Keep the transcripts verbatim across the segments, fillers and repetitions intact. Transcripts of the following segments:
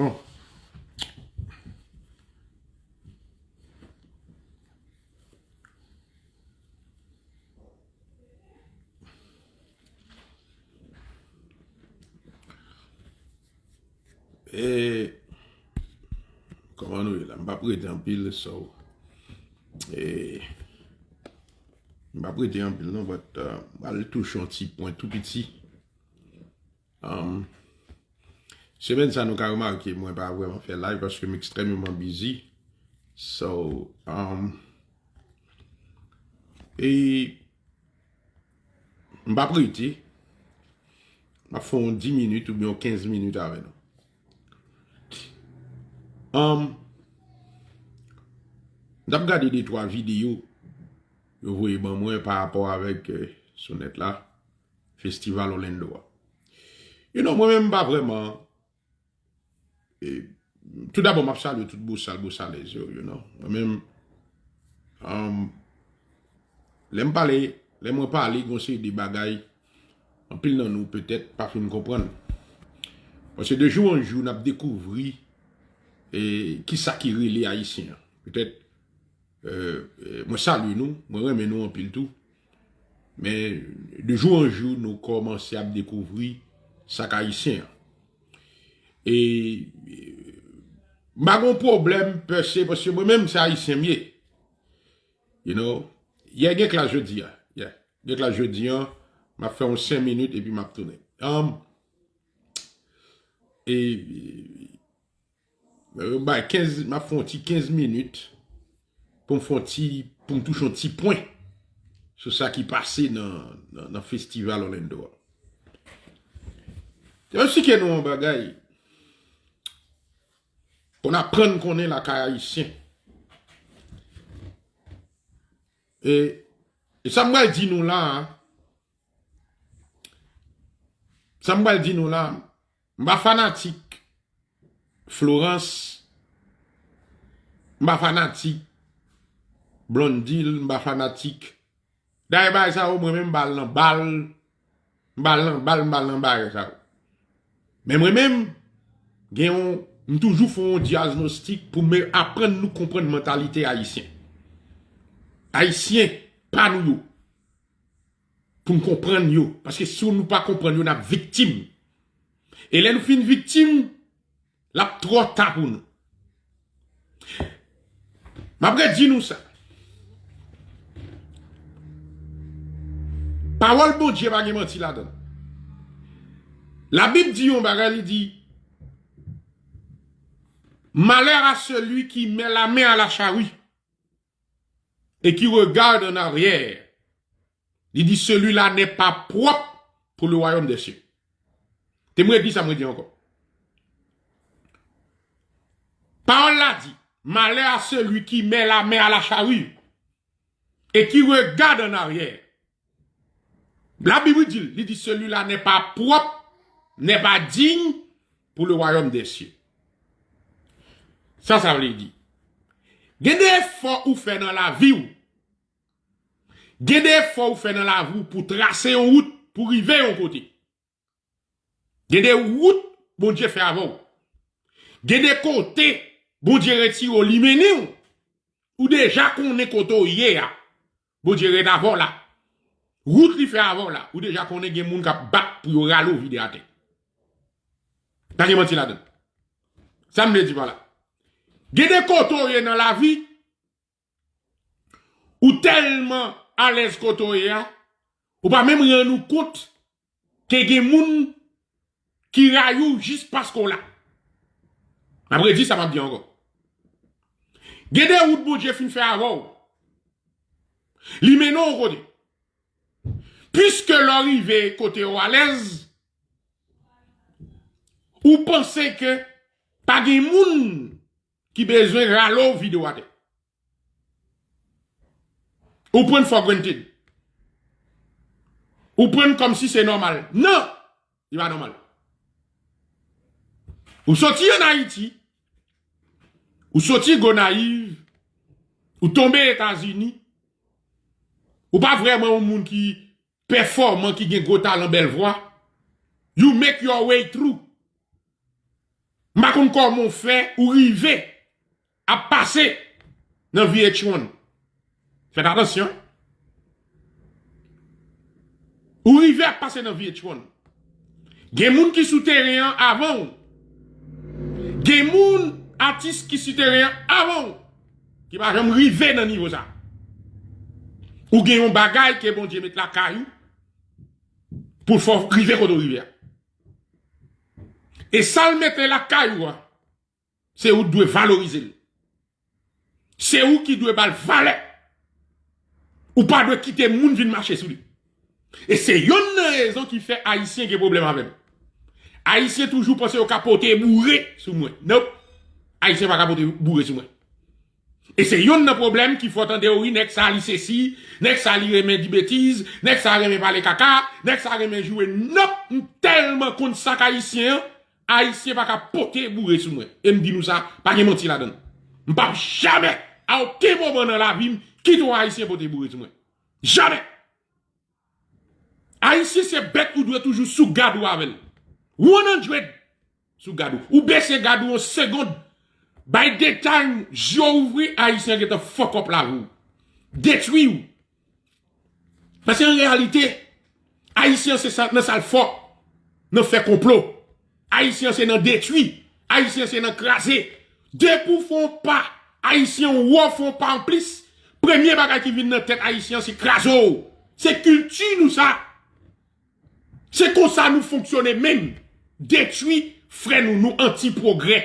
Bon. E, kòman nou ye la? M p ap rete anpil, so, e, m p ap rete anpil non, but, uh, m al touche yon ti pwen tou piti. Um, semèn sa nou ka remake mwen pa vrèman fè live paske m ekstrèmeman busy. So, um, e m p ap rete. M ap fè yon dis minit oubyen yon kenz minit avè nou. Um, m t ap gade de twa videyo yo voye ban mwen pa rapò avèk, eh, Sonèt la, Festival Orlando a. You know, mwen menm m pa vrèman E, tou dabò, m ap salye tout Bosal, Bosalèz yo, you know. Mwen menm, um, lè m pale, lè mwen pale, gon seri de bagay, anpil nan nou petèt pa fin konprann. Paske de jou an jou, n ap dekouvri, e, kisa ki rele Ayisyen an. Petèt, e, e, mwen salye nou, mwen renmen nou anpil tou. Men, de jou an jou, nou kòmanse ap dekouvri sa k Ayisyen an. E, e, m pa gon pwoblèm pèse, paske mwen menm se Ayisyen m ye. You know, yè gen klas jodi a. Yeah. Gen klas jodi a, m ap fè yon senk minit epi m ap tounen. Um, e, e, bay kenz, m ap fè yon ti kenz minit pou m fè yon ti, pou m touche yon ti pwen sou sa ki pase nan, nan, nan festival Orlando a. Te eksplike nou yon bagay pou n aprann konnen lakay Ayisyen. E, e sa m pral di nou la a, sa m pral di nou la a, m pa fanatik Florence, m pa fanatik Blondil, m pa fanatik. Dayè bagay sa yo, mwen menm m pa al nan bal, m pa al nan bal, m pa al nan bagay sa yo. Men mwen menm, gen yon, m toujou fè yon dyaznostik pou m aprann nou konprann mantalite Ayisyen. Ayisyen pa nou yo. Pou n konprann yo. Paske si nou pa konprann yo, n ap viktim. E lè nou fin viktim, l ap twò ta pou nou. M ap redi nou sa. Pawòl Bondye pa gen manti ladan l. Labib di yon bagay, li di, malheur à celui qui met la main à la charrue et qui regarde en arrière. Li di, celui-là n'est pas propre pour le royaume des cieux. Te m redi sa, m redi ankò. Pawòl la di, malheur à celui qui met la main à la charrue et qui regarde en arrière. Labib di l, li di, celui-là n'est pas propre, n'est pas digne pour le royaume des cieux. Sa, sa vle di, gen de efò ou fè nan lavi w. Gen de efò ou fè nan lavi w pou trase yon wout, pou rive yon kote. Gen de wout Bondye fè avè w. Gen de kote Bondye retire w, li mennen w. Ou deja konnen kote w ye a. Bondye ret avè w la. Wout li fè avè w la. Ou deja konnen gen moun k ap bat pou yo rale w vide atè. Pa gen manti ladan l. Sa m vle di pa la. Gen de kote w ye nan lavi, ou tèlman alèz kote w ye a, ou pa menm rann ou kont ke gen moun ki rayi w jis paske w la. M ap redi sa m ap di ankò. Gen de wout Bondye fin fè avè w. Li mennen w kote. Piske lè w rive kote w alèz, ou panse ke pa gen moun ki bezwen rale w vide w atè. Ou pran for granted. Ou pran kòmsi se nòmal. Non! Li pa nòmal. Ou soti ann Ayiti, ou soti Gonayiv, ou tonbe Etazini, ou pa vrèman yon moun ki pèfòman, ki gen gwo talan, bèl vwa. You make your way through. M pa konn kòman w fè ou rive ap pase nan V H one. Fèt atansyon. Ou rive ap pase nan V H one. Gen moun ki sou teren an avan w. Gen moun, atis ki sou teren an avan w, ki pa janm rive nan nivo sa. Ou gen yon bagay ke Bondye met lakay ou pou l fè w rive kote w rive a. E sa l mete lakay ou a, se ou k dwe valorize l. Se ou ki dwe ba l valè. Ou pa dwe kite moun vin mache sou li. E se yonn nan rezon ki fè Ayisyen gen pwoblèm avè m. Ayisyen toujou panse yo ka pote boure sou mwen. Nope. Ayisyen pa ka pote boure sou mwen. E se yonn nan pwoblèm ki fè w tande yo ri, nèg sa li sesi, nèg sa li renmen di betiz, nèg sa renmen pale kaka, nèg sa renmen joure. Nope, m tèlman konn sa k Ayisyen an, Ayisyen pa ka pote boure sou mwen. E m di nou sa, pa gen manti ladan l. M p ap jamè, a okenn moman nan lavi m, kite yon Ayisyen pote boure sou mwen. Jamè! Ayisyen se bèt ou dwe toujou sou gad ou avè l. One hundred sou gad ou. Ou bese gad ou yon segond. By the time je w ouvri, Ayisyen gentan fuck up lavi w. Detwi w. Paske an reyalite, Ayisyen se sa, nan sa l fò, nan fè konplo. Ayisyen se nan detwi. Ayisyen se nan kraze. Depi w fè yon pa, Ayisyen w wè w fè yon pa anplis, premye bagay ki vin nan tèt Ayisyen se kraze w. Se kilti nou sa. Se konsa nou fonksyone menm. Detwi frè nou, nou anti pwogrè.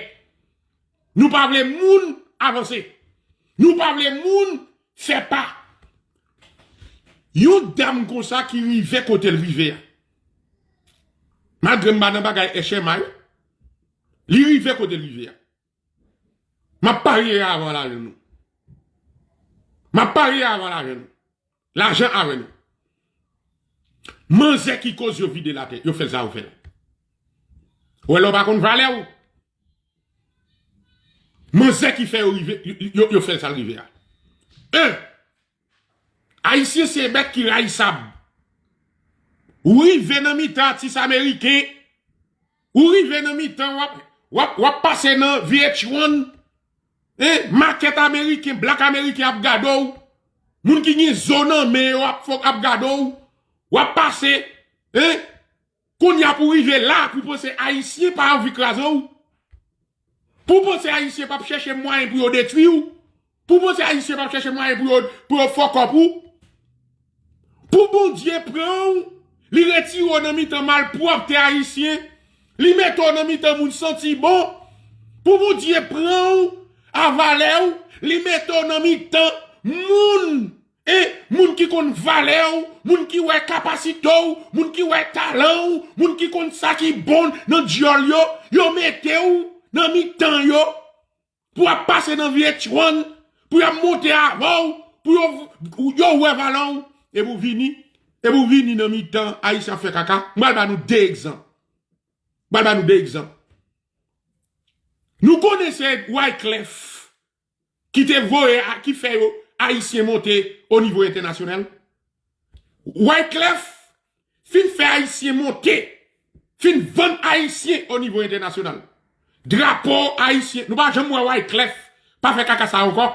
Nou pa vle moun avanse. Nou pa vle moun fè pa. Yon dam konsa ki rive kote l rive a. Malgre m pa nan bagay H M I, li rive kote l rive a. M ap parye avan lajan nou. M ap parye avan lajan nou. Lajan avè nou. Manzè ki koz yo vide latè, yo fè l sa yo fè l. Ou wè lè w pa konn valè w. Manzè ki fè yo rive, yo, yo, yo fè l sa l rive a. En, Ayisyen se bèt ki rayisab. Ou rive nan mitan atis ameriken, ou rive nan mitan w ap, w ap, w ap pase nan V H one, en, makèt ameriken, blak ameriken ap gade w, moun ki gen zo nan men yo ap, ap gade w, w ap pase, en, kounye a pou w rive la, pou w panse Ayisyen pa anvi kraze w. Pou w panse Ayisyen p ap chèche mwayen pou yo detwi w. Pou w panse Ayisyen p ap chèche mwayen pou yo, pou yo fuck up ou. Pou Bondye pran w, li retire w nan mitan malpwòpte Ayisyen, li mete w nan mitan moun santi bon. Pou Bondye pran w, avalè w, li mete w nan mitan moun E moun ki konn valè w, moun ki wè kapasite w, moun ki wè talan w, moun ki konn sa ki bon nan dyòl yo, yo mete w nan mitan yo pou w ap pase nan V H one, pou y ap monte avè w, pou yo, yo wè valè w, epi w vini, epi w vini nan mitan Ayisyen ap fè kaka. M pral ba nou de egzanp. M pral ba nou de egzanp. Nou konnen se Wyclef ki te voye, a- ki fè yo Ayisyen monte o nivo entènasyonal. Wyclef fin fè Ayisyen monte, fin vann Ayisyen o nivo entènasyonal. Drapo Ayisyen, nou pa janm wè Wyclef pa fè kaka sa ankò.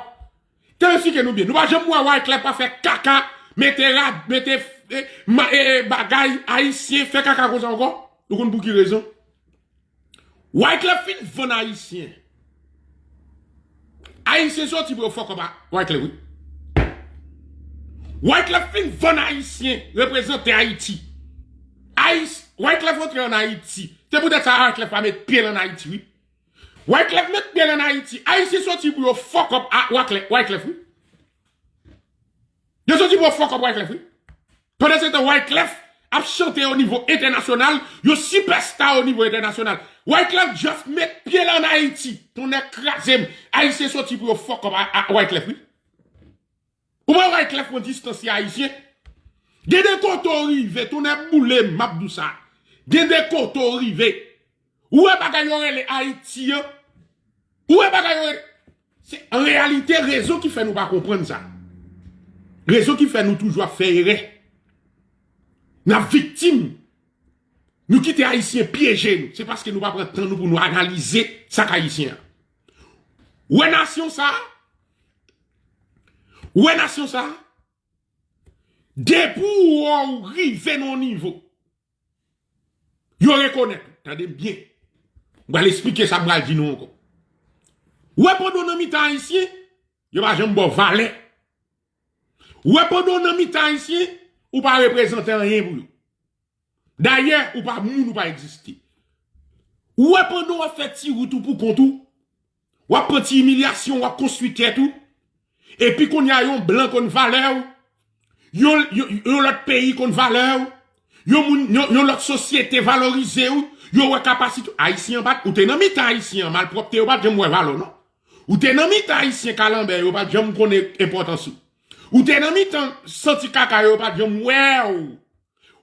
Te esplike nou byen, nou pa janm wè Wyclef pa fè kaka, mete rad, mete, eh, ma- eh, eh, bagay Ayisyen fè kaka konsa ankò. Nou konn pou ki rezon? Wyclef fin vann Ayisyen. Ayisyen soti pou yo fuck up a Wyclef, wi. Wyclef fin vann Ayisyen, reprezante Ayiti. Ayis, Wyclef antre ann Ayiti. Se poutèt sa Wyclef pa met pye l ann Ayiti, wi. Wyclef met pye l ann Ayiti. Ayisyen soti pou yo fuck up a Wyclef, Wyclef, wi. Yo soti pou yo fuck up Wyclef, wi. Pandan se tan, Wyclef ap chante o nivo entènasyonal, yo sipèsta o nivo entènasyonal. Wyclef just met pye l ann Ayiti. Tonnè kraze m. Ayisyen soti pou yo fuck up a, a Wyclef, wi. Ou wè Wyclef pran distans li Ayisyen? Gen de kote w rive, tonnè boule m, m ap di w sa. Gen de kote w rive. Ou wè bagay yo rele Ayiti an? Ou wè bagay yo rele? Se, an reyalite, rezon ki fè nou pa konprann sa. Rezon ki fè nou toujou ap fè erè. N ap viktim. Nou kite Ayisyen pyeje nou. Se paske nou pa pran tan nou pou nou analize sa k Ayisyen an. Wè nasyon sa a? Wè nasyon sa a? Depi w wè w rive nan yon nivo, yo rekonèt ou. Tande m byen. M pral esplike sa m pral di nou ankò. Wè pandan w nan mitan Ayisyen, yo pa janm ba w valè. Wè pandan w nan mitan Ayisyen, ou pa reprezante anyen pou yo. Dayè, ou pa moun, ou pa egziste. Wè pandan w ap fè ti wout ou pou kont ou, w ap pran ti imilyasyon, w ap konstwi tèt ou. Epi kounye a yon blan konn valè w, yon, yon, yon lòt peyi konn valè w, yon moun, yon, yon lòt sosyete valorize w, yo wè kapasite w. Ayisyen an pa t, ou te nan mitan Ayisyen an, malpwòpte yo pa t janm wè valè w non. Ou te nan mitan Ayisyen kalanbè yo pa t janm konnen enpòtans ou. Ou te nan mitan santi kaka yo pa t janm wè w.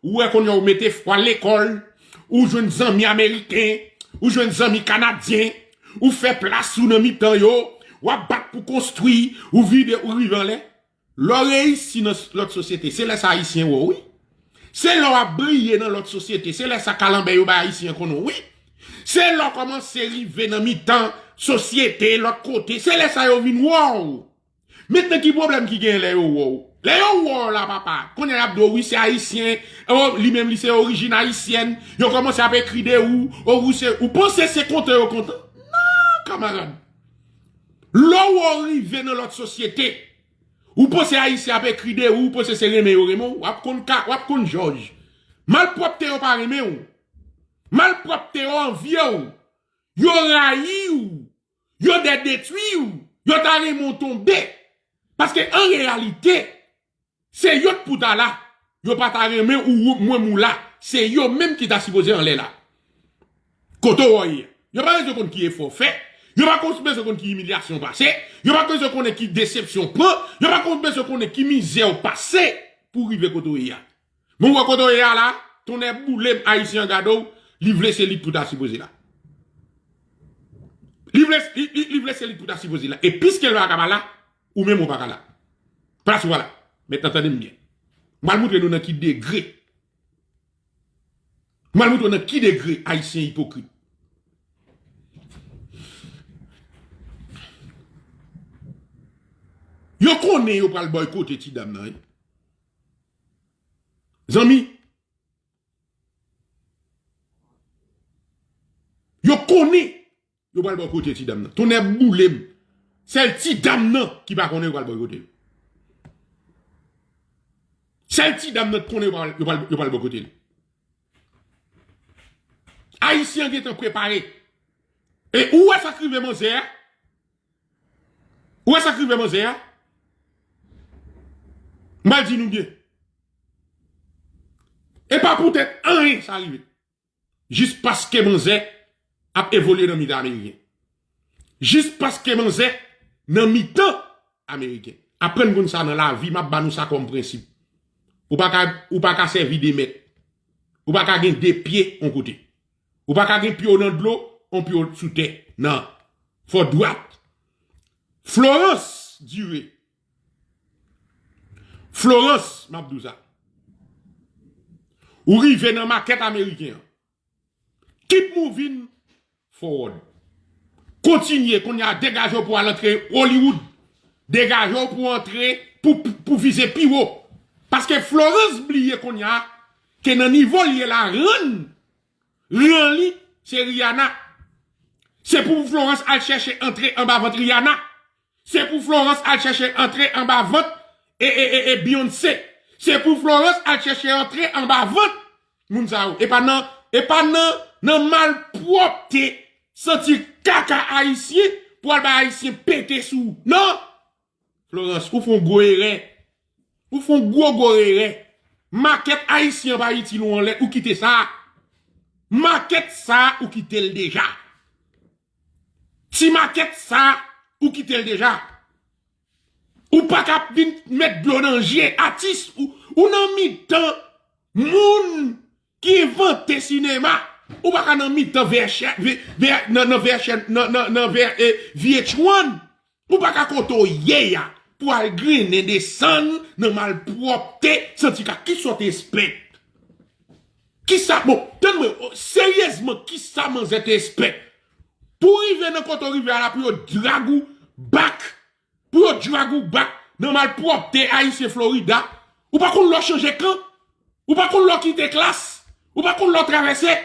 Ou wè kounye a ou mete fwa lekòl, ou jwenn zanmi ameriken, ou jwenn zanmi kanadyen, ou fè plas ou nan mitan yo, w ap bat pou konstwi, ou vide, ou rive anlè. Lè w reyisi nan s- lòt sosyete, se lè sa Ayisyen wè w, wi. Se lè w ap briye nan lòt sosyete, se lè sa kalanbè yo bay Ayisyen konnen w, wi. Se lè w kòmanse rive nan mitan sosyete, lòt kote, se lè sa yo vin wè w. Mentnan ki pwoblèm ki genyen lè yo wè w? Lè yo wè w la papa, kounye a y ap di w wi se ayisyen, o, li menm li se orijin ayisyèn, yo kòmanse ap ekri de ou, o, ou se, ou panse se kontan yo kontan? Non, kamarad. Lè w rive nan lòt sosyete, ou panse ayisyen ap ekri de ou, ou panse se renmen yo renmen w, w ap konn ka, w ap konn jòj. Malpwòpte yo pa renmen w. Malpwòpte yo anvye w. Yo rayi w. Yo dè detwi w. Yo ta renmen w tonbe. Paske an reyalite, se yo t pou ta la. Yo pa ta renmen ou mwen mou la. Se yo menm ki ta sipoze anlè la. Kote w ye? Yo pa bezwen konn ki efò w fè. Yo pa kon- bezwen konn ki imilyasyon w pase. Yo pa bezwen konnen ki desepsyon w pran. Yo pa kon- bezwen konnen ki mizè w pase pou w rive kote w ye a. Men w wè kote w ye a la, tonnè boule m, Ayisyen an gade w, li vle se li k pou ta sipoze la. Li vle, li, li, li vle se li k pou ta sipoze la. E piske l pa ka pa la, ou menm ou pa ka la. Plas ou pa la. Mentnan tande m byen. M pral montre nou nan ki degre. M pral montre w nan ki degre Ayisyen ipokrit. Yo konnen yo pral bòykote ti dam nan, wi. Zanmi, yo konnen yo pral bòykote ti dam nan. Tonnè boule m. Sèl ti dam nan ki pa konnen yo pral bòykote l. Sèl ti dam nan ki konnen yo pral, yo pral, yo pral bòykote l. Ayisyen an gentan prepare. E ou wè sa k rive manzè a? Ou wè sa k rive manzè a? M pral di nou byen. E pa poutèt anyen sa rive. Jis paske manzè ap evolye nan mitan ameriken. Jis paske manzè nan mitan ameriken. Aprann konn sa nan lavi, m ap ba nou sa kòm prensip. Ou pa ka, ou pa ka sèvi de mèt. Ou pa ka gen de pye yon kote. Ou pa ka gen pye w nan dlo, yon pye w sou tè. Non. Fò dwat. Florence Duré. Florence, m ap di w sa. Ou rive nan makèt ameriken an. Keep moving forward. Kontinye, kounye a degaje w pou al antre Hollywood. Degaje w pou antre, pou, pou, pou vize pi wo. Paske Florence bliye kounye a ke nan nivo l ye la, rann, ran li, se Rihanna. Se pou Florence al chèche antre anba vant Rihanna. Se pou Florence al chèche antre anba vant e, e, e, e Beyoncé. Se pou Florence al chèche antre anba vant moun sa yo. E pa nan, e pa nan, nan malpwòpte, santi kaka ayisyen pou al bay ayisyen pete sou ou. Non! Florence, ou fè yon gwo erè. Ou fè yon gwo, gwo erè. Makèt ayisyen an pa itil ou anlè, ou kite sa. Makèt sa, ou kite l deja. Ti makèt sa, ou kite l deja. Ou pa ka vin met dlo nan je atis ou, ou nan mitan moun ki envante sinema. Ou pa ka nan mitan V H, V, V, nan, nan V H, nan, nan, nan V, eh, V H one. Ou pa ka kote w ye a pou al grennen desann nan malpwòpte, santi ka ki sòt espèt. Kisa, bon, tann mwen, o, seryezman, kisa manzè te espè? Pou w rive nan kote w rive a la, pou yo drag ou back, pou yo drag ou back nan malpwòpte ayisyen Florida, ou pa konn lè w chanje kan, ou pa konn lè w kite klas, ou pa konn lè w travèse.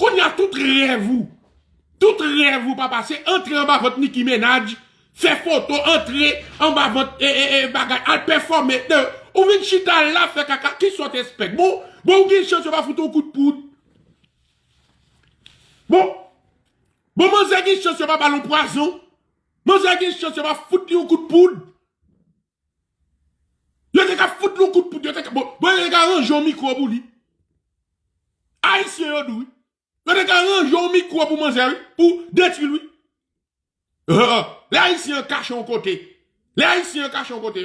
Kounye a tout rèv ou, tout rèv ou papa, se antre anba vant Nicki Minaj, fè foto, antre anba vant e, e, e, bagay, al pèfòme. Ou vin chita la fè kaka, kisa w te espè? Bon, bon, ou gen chans yo pa fout ou kout poud. Bon, bon, manzè gen chans yo pa ba l yon pwazon. Manzè gen chans yo pa fout li yon kout poud. Yo te ka fout li yon kout poud, yo te ka, bon, bon, yo te ka ranje yon mikwo pou li. Ayisyen yo di wi. Yo te ka ranje yon mikwo pou manzè wi, pou detwi l wi. Lè ayisyen an kache yon kote. Lè ayisyen an kache yon kote.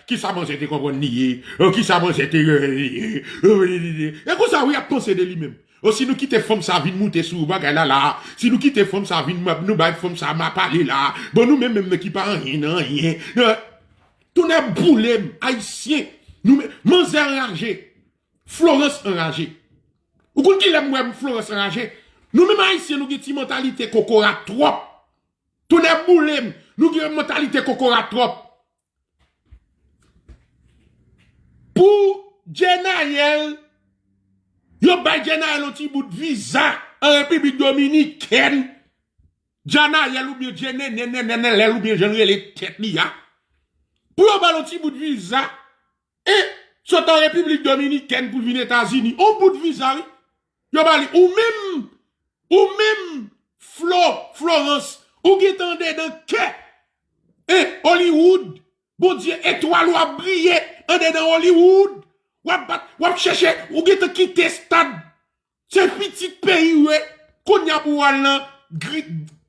Kisa manzè te konprann li ye? Kisa manzè te ye? E konsa wi, ap panse de li menm. O, si nou kite fanm sa vin moute sou bagay la la, si nou kite fanm sa vin, nou bay fanm sa ma pale la, bon, nou menm menm ki pa anyen nan anyen. Tounè boule m, ayisyen. Nou menm, manzè anraje. Florence anraje. Ou konn kilè m wè Florence anraje? Nou menm ayisyen, nou gen ti mantalite kokorat twòp. Tounè boule m, nou gen mantalite kokorat twòp. Pou Djenayèl, yo bay Djenayèl yon ti bout viza an Repiblik Dominikèn. Djanayèl oubyen Djenenenenenèl oubyen jan l rele tèt li a. Pou yo ba l yon ti bout viza, e sot an Repiblik Dominikèn pou l vin Etazini. Yon bout viza, wi. Yo ba li. Ou menm, ou menm, Flo, Florence, ou gentan andedan kè. E Hollywood, Bondye, etwal ou ap briye andedan Hollywood. W ap bat, w ap chèche, ou gentan kite stad. Se pitit peyi w ye. Kounye a pou w al nan gri-,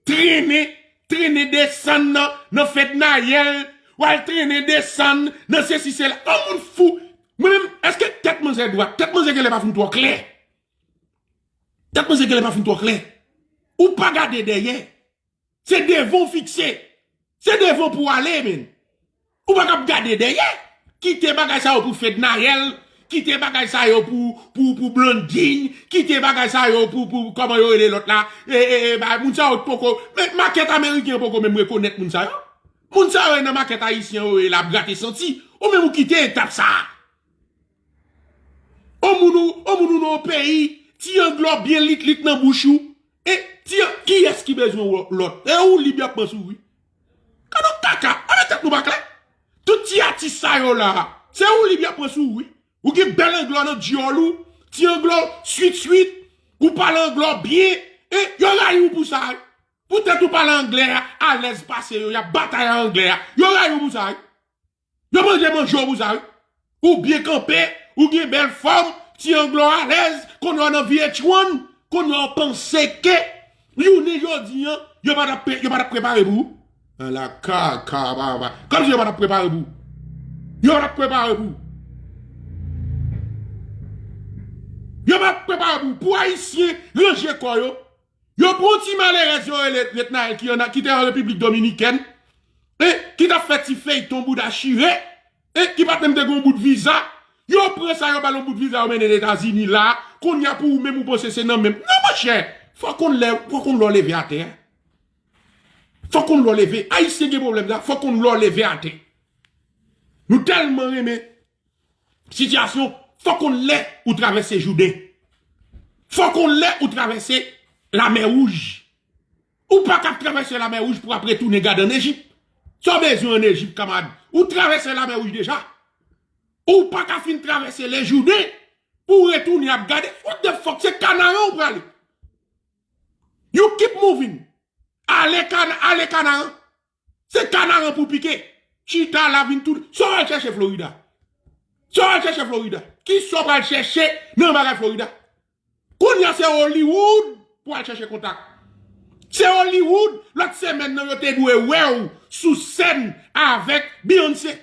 trennen, trennen desann nan, nan fèt Nayèl, w al trennen desann nan sesi sela. Yon moun fou. Mwen menm, èske tèt manzè dwat? Tèt manzè genlè pa fin twò klè. Tèt manzè genlè pa fin twò klè. Ou pa gade dèyè. Se devan w fikse. Se devan pou w ale, men. Ou pa kab gade dèyè. Kite bagay sa yo pou Fednaelle. Kite bagay sa yo pou, pou, pou Blondine. Kite bagay sa yo pou, pou, kòman yo rele lòt la. E, e, e, ba, moun sa yo poko, men makèt ameriken poko menm rekonèt moun sa yo. Moun sa yo nan makèt ayisyen yo, e la ap grate santi. Ou menm ou kite etap sa a. On moun ou, on moun ou nan yon peyi, ti anglo byen lit lit nan bouch ou. E ti an-, kiyès ki bezwen wè lòt? E ou lib y ap pran sou ou, wi. Gad on kaka, anben tèt nou pa klè. Tout ti atis sa yo la, se ou lib y ap pran sou ou, wi. Ou gen bèl anglo nan dyòl ou, ti anglo swit swit, ou pale anglo byen, e yo rayi w pou sa, wi. Poutèt ou pale anglè a alèz pase yo, y ap batay ak anglè a. Yo rayi w pou sa, wi. Yo manje manje w pou sa, wi. Ou byen kanpe, ou gen bèl fòm, ti anglo alèz, kounye a w nan V H one, kounye a w panse ke jounen jodi an, yo pa t ap pre-, yo pa t ap prepare pou ou. Ala kaka, papa. Kòmsi yo pa t ap prepare pou ou. Yo pa t ap prepare pou ou. Yo pa t ap prepare pou ou. Pou Ayisyen ranje kò yo, yo pran ti malerèz yo rele Fednaelle ki ann, ki te an Repiblik Dominikèn, e ki t ap fè ti feyton bouda chire, e ki pa t menm te gen yon bout viza. Yo pran sa, yo ba l yon bout viza, yo mennen l Etazini la. Kounye a pou ou menm ou panse se nan menm. Non, monchè, fò konn lè, fò konn lè w leve atè a. Fò konn lè w leve. Ayisyen gen pwoblèm sa, fò konn lè w leve atè. Nou tèlman renmen sitiyasyon, fò konn lè ou travèse Jouden. Fò konn lè ou travèse Lamè Wouj. Ou pa ka travèse Lamè Wouj pou ap retounen gade ann Ejip. Sa w bezwen ann Ejip, kanmarad? Ou travèse Lamè Wouj deja. Ou pa ka fin travèse Lejouden pou w retounen ap gade. What the fuck? Se Kanaran ou prale. You keep moving. Ale Kana-, ale Kanaran. Se Kanaran pou pike. Chita la vin tou. Sa w al chèche Florida? Sa w al chèche Florida? Kisa w pral chèche nan bagay Florida? Kounye a se Hollywood pou al chèche kontak. Se Hollywood, lòt semèn nan yo te dwe wè w sou sèn avèk Beyoncé.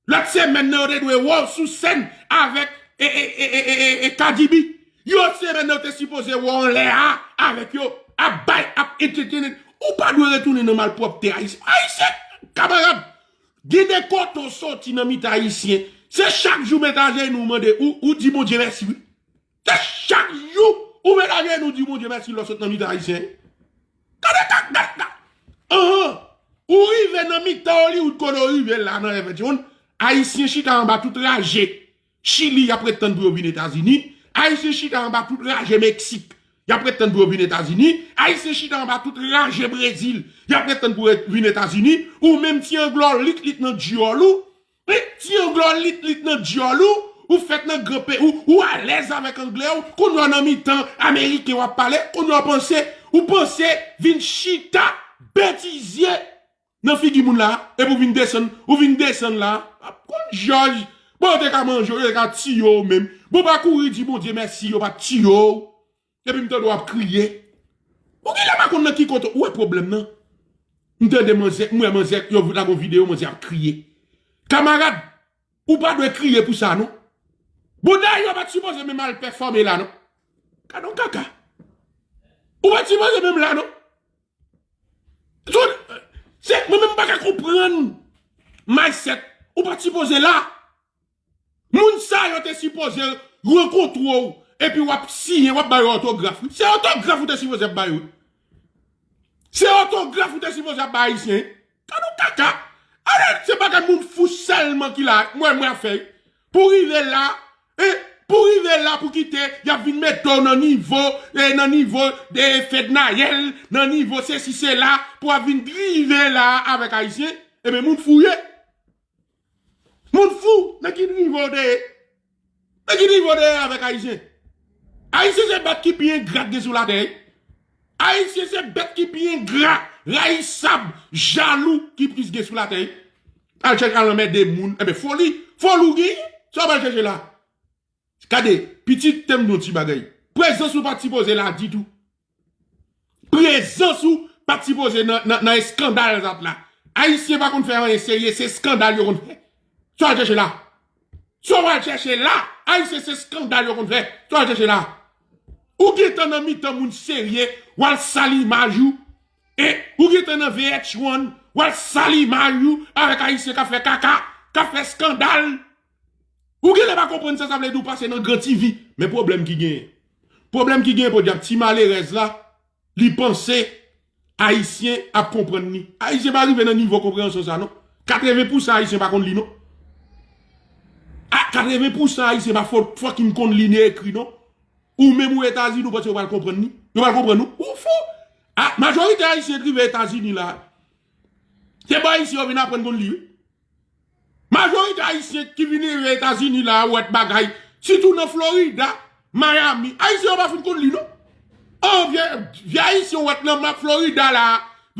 Lòt semèn nan yo te dwe wè w sou sèn avèk e, e, e, e, e, e, e Cardi B. Yo semèn nan yo te sipoze wè w anlè a avèk yo, ap bay, ap entertainen. Ou pa dwe retounen nan malpwòpte ayisyen. Ayisyen, kamarad, gen de kote w soti nan mitan ayisyen. Se chak jou w mete ajenou w mande, ou, ou di Bondye mèsi, wi. Se chak jou ou met ajenou di Bondye mèsi lè w sot nan mitan Ayisyen. Gade, gade, gade, gade. Anhan. Ou rive nan mitan Hollywood kote w rive la nan F twenty-one. Ayisyen chita anba tout raje Chili, y ap ret tann pou yo vin Etazini. Ayisyen chita anba tout raje Meksik, y ap ret tann pou yo vin Etazini. Ayisyen chita anba tout raje Brezil, y ap ret tann pou yo vin Etazini. Ou menm ti anglè w lit lit nan dyòl ou, wi, ti anglè w lit lit nan dyòl ou, ou fèt nan gran peyi, ou, ou alèz avèk anglè w, kounye a w nan mitan Ameriken w ap pale, kounye a w panse, ou panse vin chita betize nan figi moun la, epi w vin desann, ou vin desann la, ap konn jòj, bon, yo te ka manje w, yo te ka tiye w menm, bon, pa kouri di Bondye mèsi, yo pa t tiye w, epi m tande w ap kriye. Ou genlè pa konn nan ki kote, ou wè pwoblèm nan? M tande manzè, m wè manzè, yo lage yon videyo, manzè ap kriye. Kamarad, ou pa dwe kriye pou sa, non. Bon, dayè, ou pa t sipoze menm al pèfòme la, non. Gade yon kaka. Ou pa t sipoze menm la, non. Zòn, se, mwen menm m pa ka konprann mindset. Ou pa t sipoze la. Moun sa yo te sipoze rankontre w, epi w ap siyen, w ap ba yo otograf, wi. Se otograf ou te sipoze ap ba yo, wi. Se otograf ou te sipoze ap ba Ayisyen, wi. Gade yon kaka. Ale, se bagay moun fou sèlman ki la, mwen, mwen ap fè, wi. Pou rive la, e, pou rive la, pou kite, y ap vin mete w nan nivo, e, nan nivo de Fednaelle, nan nivo sesi, sela, pou ap vin rive la avèk Ayisyen, ebyen, moun fou w ye. Moun fou, nan ki nivo w te ye? Nan ki nivo w te ye avèk Ayisyen? Ayisyen se bèt ki pi engra ki gen sou latè, wi. Ayisyen se bèt ki pi engra, rayisab, jalou ki plis gen sou latè, wi. Al chèche al anmède moun. Enben, foli, foli w genyen. Sa w pral chèche la? Gade, pitit, tande m di w ti bagay. Prezans ou pa t sipoze la ditou. Prezans ou pa t sipoze nan, nan, nan eskandal zòt la. Ayisyen pa konn fè anyen serye, se eskandal yo konn fè. Sa w al chèche la? Sa w al chèche la? Ayisyen se eskandal yo konn fè. Sa w al chèche la? Ou gentan nan mitan moun serye, w al sal imaj ou. E ou gentan nan V H one, w al sal imaj ou avèk Ayisyen k ap fè kaka, k ap fè eskandal. Ou genlè pa konprann sa sa vle di, ou pase nan gran T V. Men pwoblèm ki genyen. Pwoblèm ki genyen, podyab, ti malerèz la, li panse Ayisyen ap konprann li. Ayisyen pa rive nan nivo konpreyansyon sa, non. Katreven pousan Ayisyen pa konn li, non. A, katreven pousan Ayisyen pa fo-, fucking konn li ni ekri, non. Ou menm ou Etazini, ou panse yo pral konprann li? Yo pral konprann ou? Ou fou! A, majorite Ayisyen ki rive Etazini la, se bò Ayisyen yo vin aprann konn li, wi. Majorite Ayisyen ki vin rive Etazini la, ou wè bagay, sitou nan Florida, Miami, Ayisyen yo pa fin konn li, non. An, vye, vye Ayisyen ou wè nan map Florida la,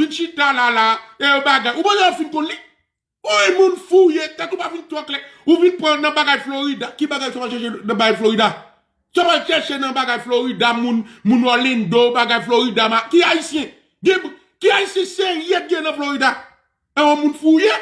vin chita la, la, e bagay. Ou panse yo fin konn li? Ou yon moun fou w ye, tèt ou pa vin twò klè. Ou vin pran nan bagay Florida. Ki bagay sa w al chèche nan bagay Florida? Sa w al chèche nan bagay Florida, moun, moun Orlando, bagay Florida, ma, ki Ayisyen? Gen, ki Ayisyen serye k gen nan Florida? E yon moun fou w ye?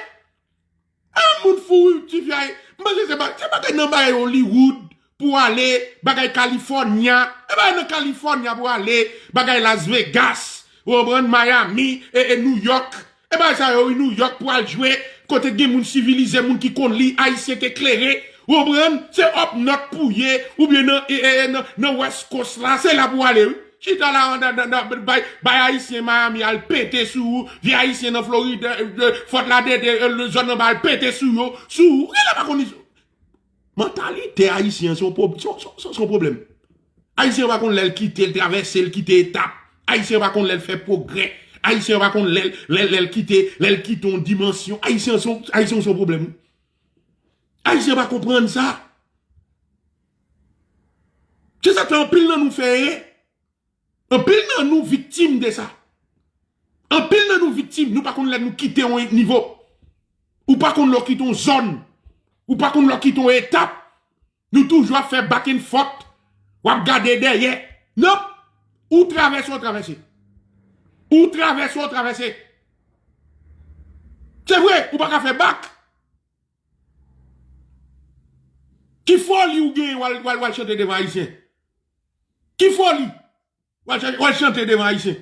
E yon moun fou w, ti fya ye. M panse se ba-, se bagay nan bagay Hollywood pou w ale, bagay California. E bagay nan California pou w ale, bagay Las Vegas, ou konprann, Miami, e, e New York. E bagay sa yo, wi, New York pou al jwe, kote gen moun sivilize, moun ki konn li, Ayisyen k eklere, ou konprann? Se up north pou ye, oubyen nan, e, e, e, nan, nan West Coast la, se la pou w ale, wi. Chita la, nan, nan, nan, bay, bay Ayisyen Miami al pete sou ou, vye Ayisyen nan Florid, e, e, Fort Lauderdale, e, zòn nan ba al pete sou yo, sou ou. Ou genlè pa konn li. Mantalite Ayisyen an se yon pwob-, se, se, se, se yon pwoblèm. Ayisyen an pa konn lè l kite, l travèse, l kite etap. Ayisyen an pa konn lè l fè pwogrè. Ayisyen an pa konn lè l, lè, lè l kite, lè l kite yon dimansyon. Ayisyen an se yon, Ayisyen an se yon pwoblèm. Ayisyen an pa konprann sa. Se sa k fè anpil nan nou fè erè. Anpil nan nou viktim de sa. Anpil nan nou viktim, nou pa konn lè nou kite yon nivo. Ou pa konn lè w kite yon zòn. Ou pa konn lè w kite yon etap. Nou toujou ap fè back and forth. W ap gade dèyè. Non. Ou travèse, w travèse. Ou travèse, w travèse. Se vre, ou pa ka fè back. Ki foli ou genyen, w al, w al, w al chante devan Ayisyen? Ki foli? W al, w al chante devan Ayisyen.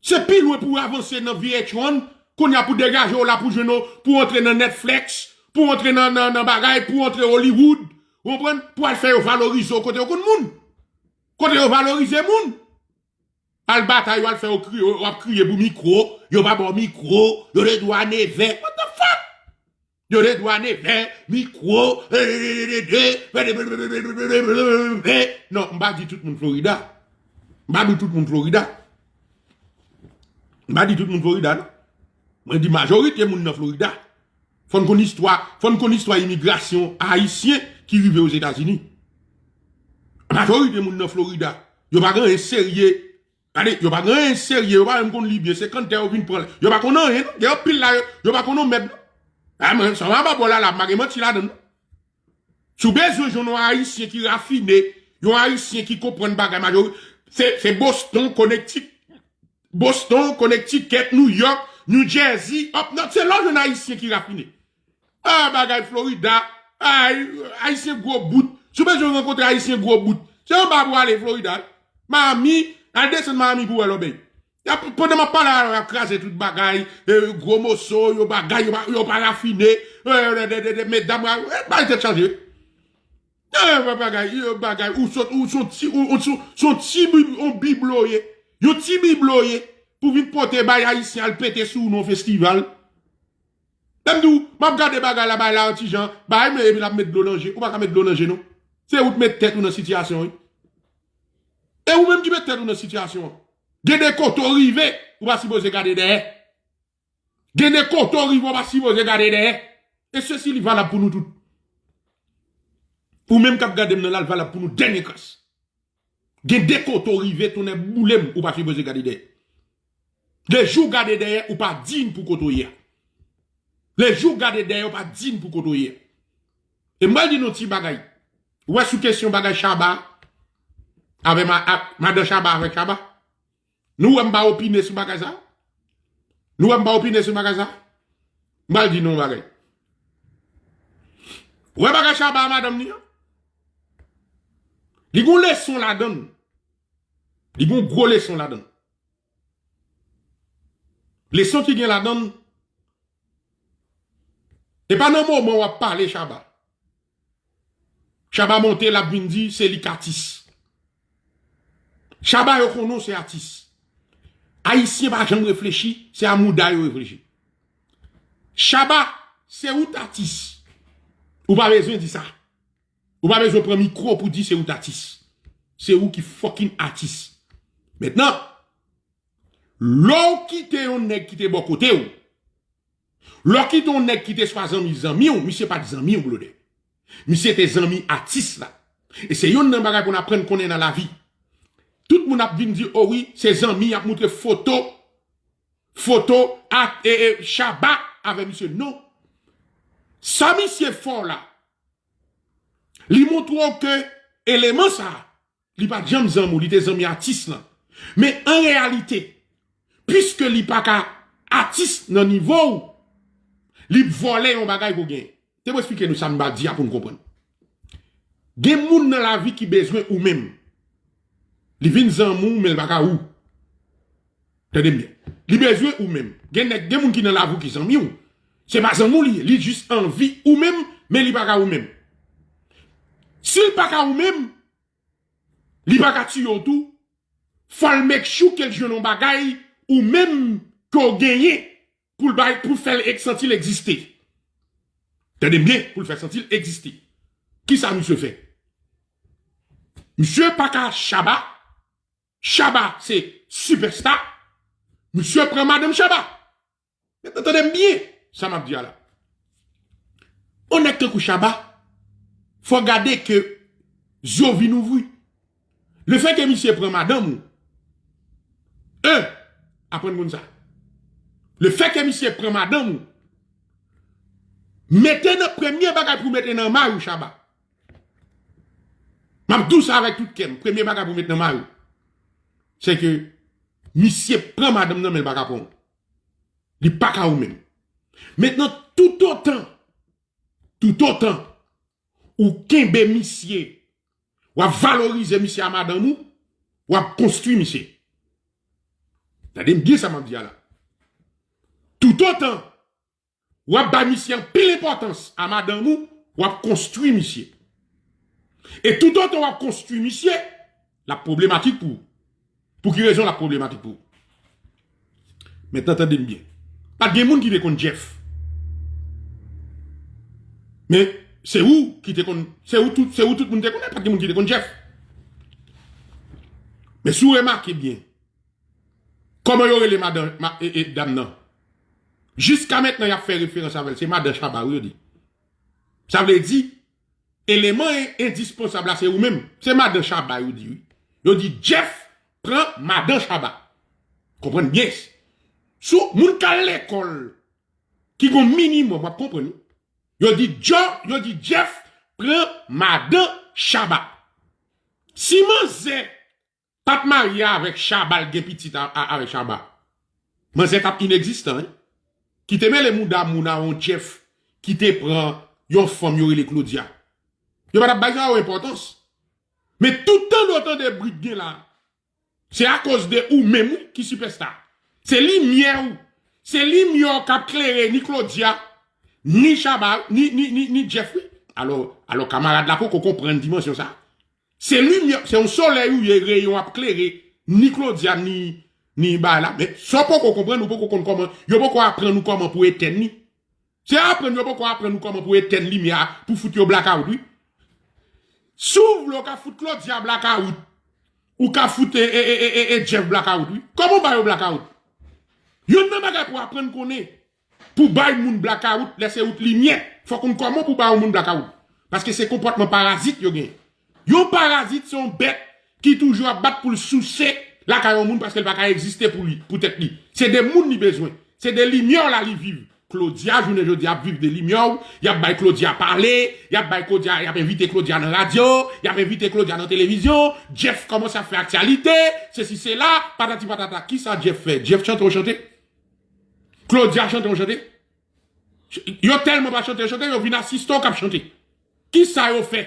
Se pi lwen pou w avanse nan V H one, kounye a pou degaje w la, pou jwenn w, pou w antre nan Netflix, pou w antre nan, nan, nan bagay, pou w antre Hollywood, Ou konprann? Pou al fè yo valorize w kote yo konn moun. Kote yo valorize moun. Al batay, yo al fè yo kriye, w ap kriye pou mikwo, yo pa ba w mikwo, yo te dwe a nevè. What the fuck? Yo te dwe a nevè, mikwo, non, m pa di tout moun Florida. M pa di tout moun Florida. M pa di tout moun Florida, non. Mwen di majorite moun nan Florida. Fò n konn istwa, fò n konn istwa imigrasyon ayisyen ki rive Ozetazini. Majorite moun nan Florida, yo pa gen anyen serye. Gade, yo pa gen anyen serye, yo pa menm konn li byen. Se kanntè yo vin pran. Yo pa konn anyen, non. Gen anpil la, yo, yo pa konn yon mèd, non. A, mwen, sa m ap ba w la, la, m pa gen manti ladan, non. Si w bezwen jwenn yon ayisyen ki rafine, yon ayisyen ki konprann bagay majori, se, se Boston, Connecticut, Boston, Connecticut, New York, New Jersey, up north, se la w jwenn ayisyen ki rafine. Ah, bagay Florida, ay, ayisyen gwo bout. Si w bezwen rankontre ayisyen gwo bout, se anba pou w ale Florida. Miami, al desann Miami pou w wè lòbèy. Y ap, pandan m ap pale a, y ap kraze tout bagay, e, gwo moso, yo bagay, yo pa, yo pa rafine, e, de, de, de, de, medam, e, bay tèt chaje. E, bagay, e, bagay, ou sot, ou son ti, ou, ou son, son ti bib, on biblo ye. Yon ti biblo ye. Pou vin pote bay ayisyen al pete sou nou festival. Lè m di w, m ap gade bagay la, bay la yon ti jan, bay men epi l ap met dlo nan je. Ou pa ka met dlo nan je, non. Se ou t met tèt ou nan sitiyasyon, wi. E ou menm ki met tèt ou nan sitiyasyon an. Gen de kote w rive, ou pa sipoze gade dèyè. Gen de kote w rive, ou pa sipoze gade dèyè. E sesi li valab pou nou tout. Ou menm k ap gade m nan la, l valab pou nou dènye kras. Gen de kote w rive, tonnè boule m, ou pa sipoze gade dèyè. Lejou w gade dèyè, ou pa dign pou kote w ye a. Lejou w gade dèyè, ou pa dign pou kote w ye a. E m pral di nou ti bagay. Ou wè sou kesyon bagay Shabba, avè ma, a, madan Shabba avèk Shabba? Nou wè m pa opine sou bagay sa? Nou wè m pa opine sou bagay sa? M pral di nou yon bagay. Ou wè bagay Shabba a madanm ni an? Li gon leson ladann. Li gon gwo leson ladann. Leson ki gen ladann, e pa nan moman w ap pale Shabba. Shabba monte, l ap vin di se li k atis. Shabba yo konnen w se atis. Ayisyen pa janm reflechi, se a mouda yo reflechi. Shabba, se ou t atis. Ou pa bezwen di sa. Ou pa bezwen pran mikwo pou di se ou t atis. Se ou ki fucking atis. Mentnan, lè w kite yon nèg ki te bò kote w, lè w kite yon nèg ki te swa zanmi zanmi w, misye pa t zanmi w, blodè. Misye te zanmi atis la. E se youn nan bagay pou n aprann konnen nan lavi. Tout moun ap vin di, o wi, se zanmi, y ap moutre foto, foto a, e, e, Shabba avè misye. Non. Sa misye fè w la, li montre w ke eleman sa, li pa t janm zanmi w, li te zanmi atis lan. Men an reyalite, piske li pa ka atis nan nivo w, li vòlè yon bagay pou genyen. Te mwen eksplike nou sa m ba di a pou n konprann. Gen moun nan lavi ki bezwen ou menm. Li vin zanmi w, men l pa ka ou. Tande m byen. Li bezwen ou menm. Gen nèg, gen moun ki nan lavi w ki zanmi w. Se pa zanmi w li ye. Li jis anvi ou menm, men li pa ka ou menm. Si l pa ka ou menm, li pa ka tiye w tou. Fò l make sure ke l jwenn yon bagay ou menm ke w genyen pou l bay, pou l fè l ek-, santi l egziste. Tande m byen, pou l fè santi l egziste. Kisa misye fè? Misye pa ka Shabba. Shabba se sipèsta. Misye pran madanm Shabba. Mentnan, tande m byen sa m ap di a la. On nèg tankou Shabba, fò gade ke zye w vin ouvri. Lefètke misye pran madanm ou, en, aprann konn sa. Lefètke misye pran madanm ou, mete nan premye bagay pou mete nan mari w, Shabba. M ap di w sa avèk tout kè m. Premye bagay pou mete nan mari w, se ke misye pran madanm nan, men l pa ka pran w. Li pa ka ou menm. Mentnan, toutotan, toutotan ou kenbe misye, w ap valorize misye a madanm ou, w ap konstwi misye. Tande m byen sa m ap di a la. Toutotan w ap bay misye anpil enpòtans a madanm ou, w ap konstwi misye. E toutotan w ap konstwi misye, l ap pwoblematik pou ou. Pou ki rezon l ap pwoblematik pou ou? Mentnan, tande m byen. Pa t gen moun ki te konn Jeff. Men, se ou ki te konn, se ou tout, se ou tout moun te konnen, pa t gen moun ki te konn Jeff. Men si w remake byen, kòman yo rele madan, ma, e, e, dam nan? Jiska mentnan, y ap fè referans avè l. Se madan Shabba, wi, yo di. Sa vle di, eleman en-, endispansab la, se ou menm. Se madan Shabba, yo di, wi. Yo di, Jeff pran madan Shabba. Konprann byen. Sou moun k al lekòl, ki gon minimòm, w ap konprann, wi. Yo di, Jeff, yo di, Jeff pran madan Shabba. Si manzè pa t marye avèk Shabba, l gen pitit a, a, avèk Shabba, manzè t ap inegzistan, wi. Ki te mele mouda moun a yon Jeff ki te pran yon fanm yo rele Claudia. Yo pa t ap bay sa yo enpòtans. Men tout tan nou tande brit gen la, se akoz de ou menm, wi, ki sipèsta. Se limyè ou. Se limyè w k ap klere ni Claudia, ni Shabba, ni, ni, ni, ni Jeff, wi. Alò, alò, kamarad la poko konprann dimansyon sa. Se limyè, se yon solèy ou ye, reyon ap klere, ni Claudia, ni, ni bagay la. Men, sa w poko konprann, ou poko konn kòman, yo poko aprann ou kòman pou etèn li. Se aprann, yo poko aprann ou kòman pou etèn limyè a, pou fout yo blakawout, wi. Si w vle, w ka fout Claudia blakawout. Ou ka fout, e, e, e, e, e, e Jeff blakawout, wi. Kòman w ba yo blakawout? Youn nan bagay pou aprann konnen, pou bay moun blakawout, lè se out limyè, fòk ou konn kòman pou ba yon moun blakawout. Paske se konpòtman parazit yo gen. Yon parazit se yon bèt ki toujou ap bat pou l souse lakay yon moun paske l pa ka egziste pou li, pou tèt li. Se de moun li bezwen. Se de limyè w la li viv. Claudia, jounen jodi a, ap viv de limyè w. Y ap bay Claudia pale, y ap bay Claudia, y ap envite Claudia nan radyo, y ap envite Claudia nan televizyon. Jeff kòmanse ap fè aktyalite, sesi sela, patati patata. Kisa Jeff fè? Jeff chante yon chante? Claudia chante yon chante? Yo tèlman pa chante, yo chante, yo vin asiste w k ap chante. Kisa yo fè?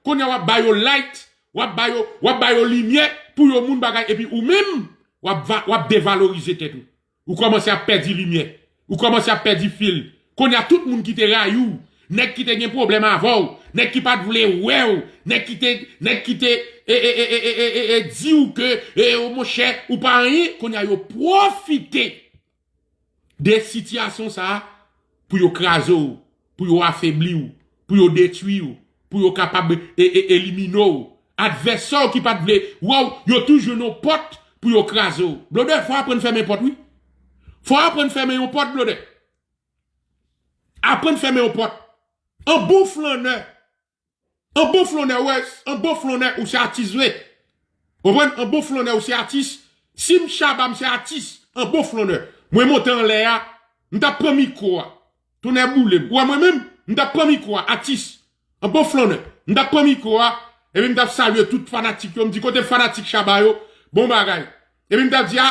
Kounye a w ap ba yo light, w ap ba yo, w ap ba yo limyè pou yo moun bagay, epi ou menm, w ap va, w ap devalorize tèt ou. Ou kòmanse ap pèdi limyè. Ou kòmanse ap pèdi fil. Kounye a tout moun ki te rayi w, nèg ki te gen pwoblèm avè w, nèg ki pa t vle wè w, nèg ki te, nèg ki te, e, e, e, e, e, e, e, e, di w ke, e, o monchè, ou pa anyen, kounye a yo pwofite de sitiyasyon sa a pou yo kraze w, pou yo afebli w, pou yo detwi w, pou yo kapab e, e, elimine w. Advèsè w ki pa t vle wè w, yo toujou jwenn yon pòt pou yo kraze w. Blodè, fò w aprann fèmen pòt, wi. Fò w aprann fèmen yon pòt, blodè. Aprann fèmen yon pòt. An bon flannè. An bon flannè, wè, an bon flannè, ou se atis vre. Ou konprann? An bon flannè, ou se atis. Si m Shabba, m se atis. An bon flannè. Mwen monte anlè a, m t ap pran mikwo a. Tonnè boule m. Ou wè mwen menm, m t ap pran mikwo a, atis. An bon flannè. M t ap pran mikwo a, epi m t ap salye tout fanatik yo. M di, kote fanatik Shabba yo? Bon bagay. Epi m t ap di, a,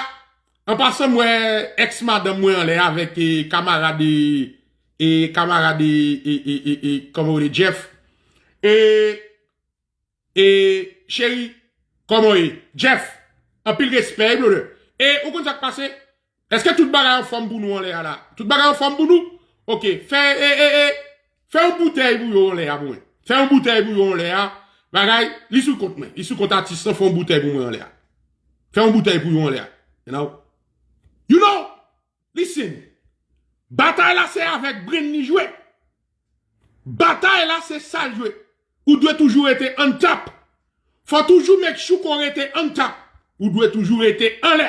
an pasan, m wè èks madanm mwen anlè avèk, e, kamarad, e, e, kamarad, e, e, e, e, e, kòman w rele, Jeff. E, e, cheri, kòman w ye? Jeff, anpil respè, wi, brother. E, ou konn sa k pase? Èske tout bagay anfòm pou nou anlè a la? Tout bagay anfòm pou nou? Oke, fè, e, e, e, fè yon boutèy pou yo anlè a pou mwen. Fè yon boutèy pou yo anlè a. Bagay, li sou kont mwen. Li sou kont atis lan, fè yon boutèy pou mwen anlè a. Fè yon boutèy pou yo anlè a. You know? You know? Listen. Batay la se avèk brain li jwe. Batay la se sa l jwe. Ou dwe toujou rete on top. Fò toujou make sure ke w rete on top. Ou dwe toujou rete anlè.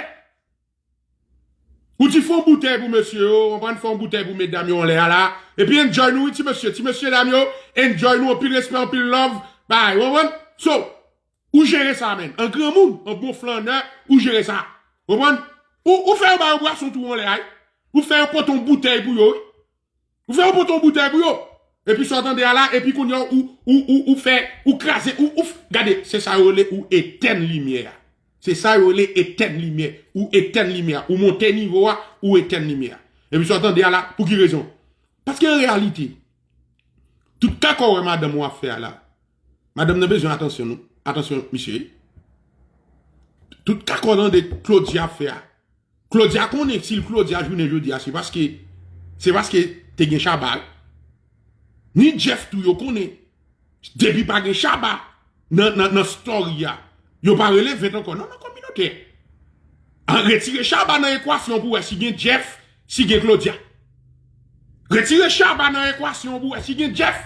Ou di fè yon boutèy pou mesye yo, w konprann, fè yon boutèy pou medam yo anlè a la. Epi enjoy nou, wi, ti mesye, ti mesye dam yo, enjoy nou, anpil respè, anpil love, bay, w konprann? So, ou jere sa, man. An granmoun, an bon flannè, ou jere sa. W konprann? Ou, ou fè yo ba yo bwason tou anlè a, wi. Ou fè yo pote yon boutèy pou yo, wi. Ou fè yo pote yon boutèy pou yo. Epi sa w tande a la, epi kounye a ou, ou, ou, ou fè, ou kraze, ou, ou f-, gade, se sa yo rele ou etèn limyè a. Se sa yo rele etèn limyè. Ou etèn limyè a. Ou monte nivo a, ou etèn limyè a. Epi sa w tande a la, pou ki rezon? Paske an reyalite, tout kaka w wè madanm ou ap fè a la, madanm nan bezwen atansyon nou. Atansyon, misye. Tout kaka w tande Claudia ap fè a, Claudia konnen si l Claudia jounen jodi a, se paske, se paske te gen Shabba. Ni Jeff tou yo konnen. Depi pa gen Shabba, nan, nan, nan story a. Yo pa rele Vent ankò. Non, nan kominote. An retire Shabba nan ekwasyon pou wè si gen Jeff, si gen Claudia. Retire Shabba nan ekwasyon pou wè si gen Jeff,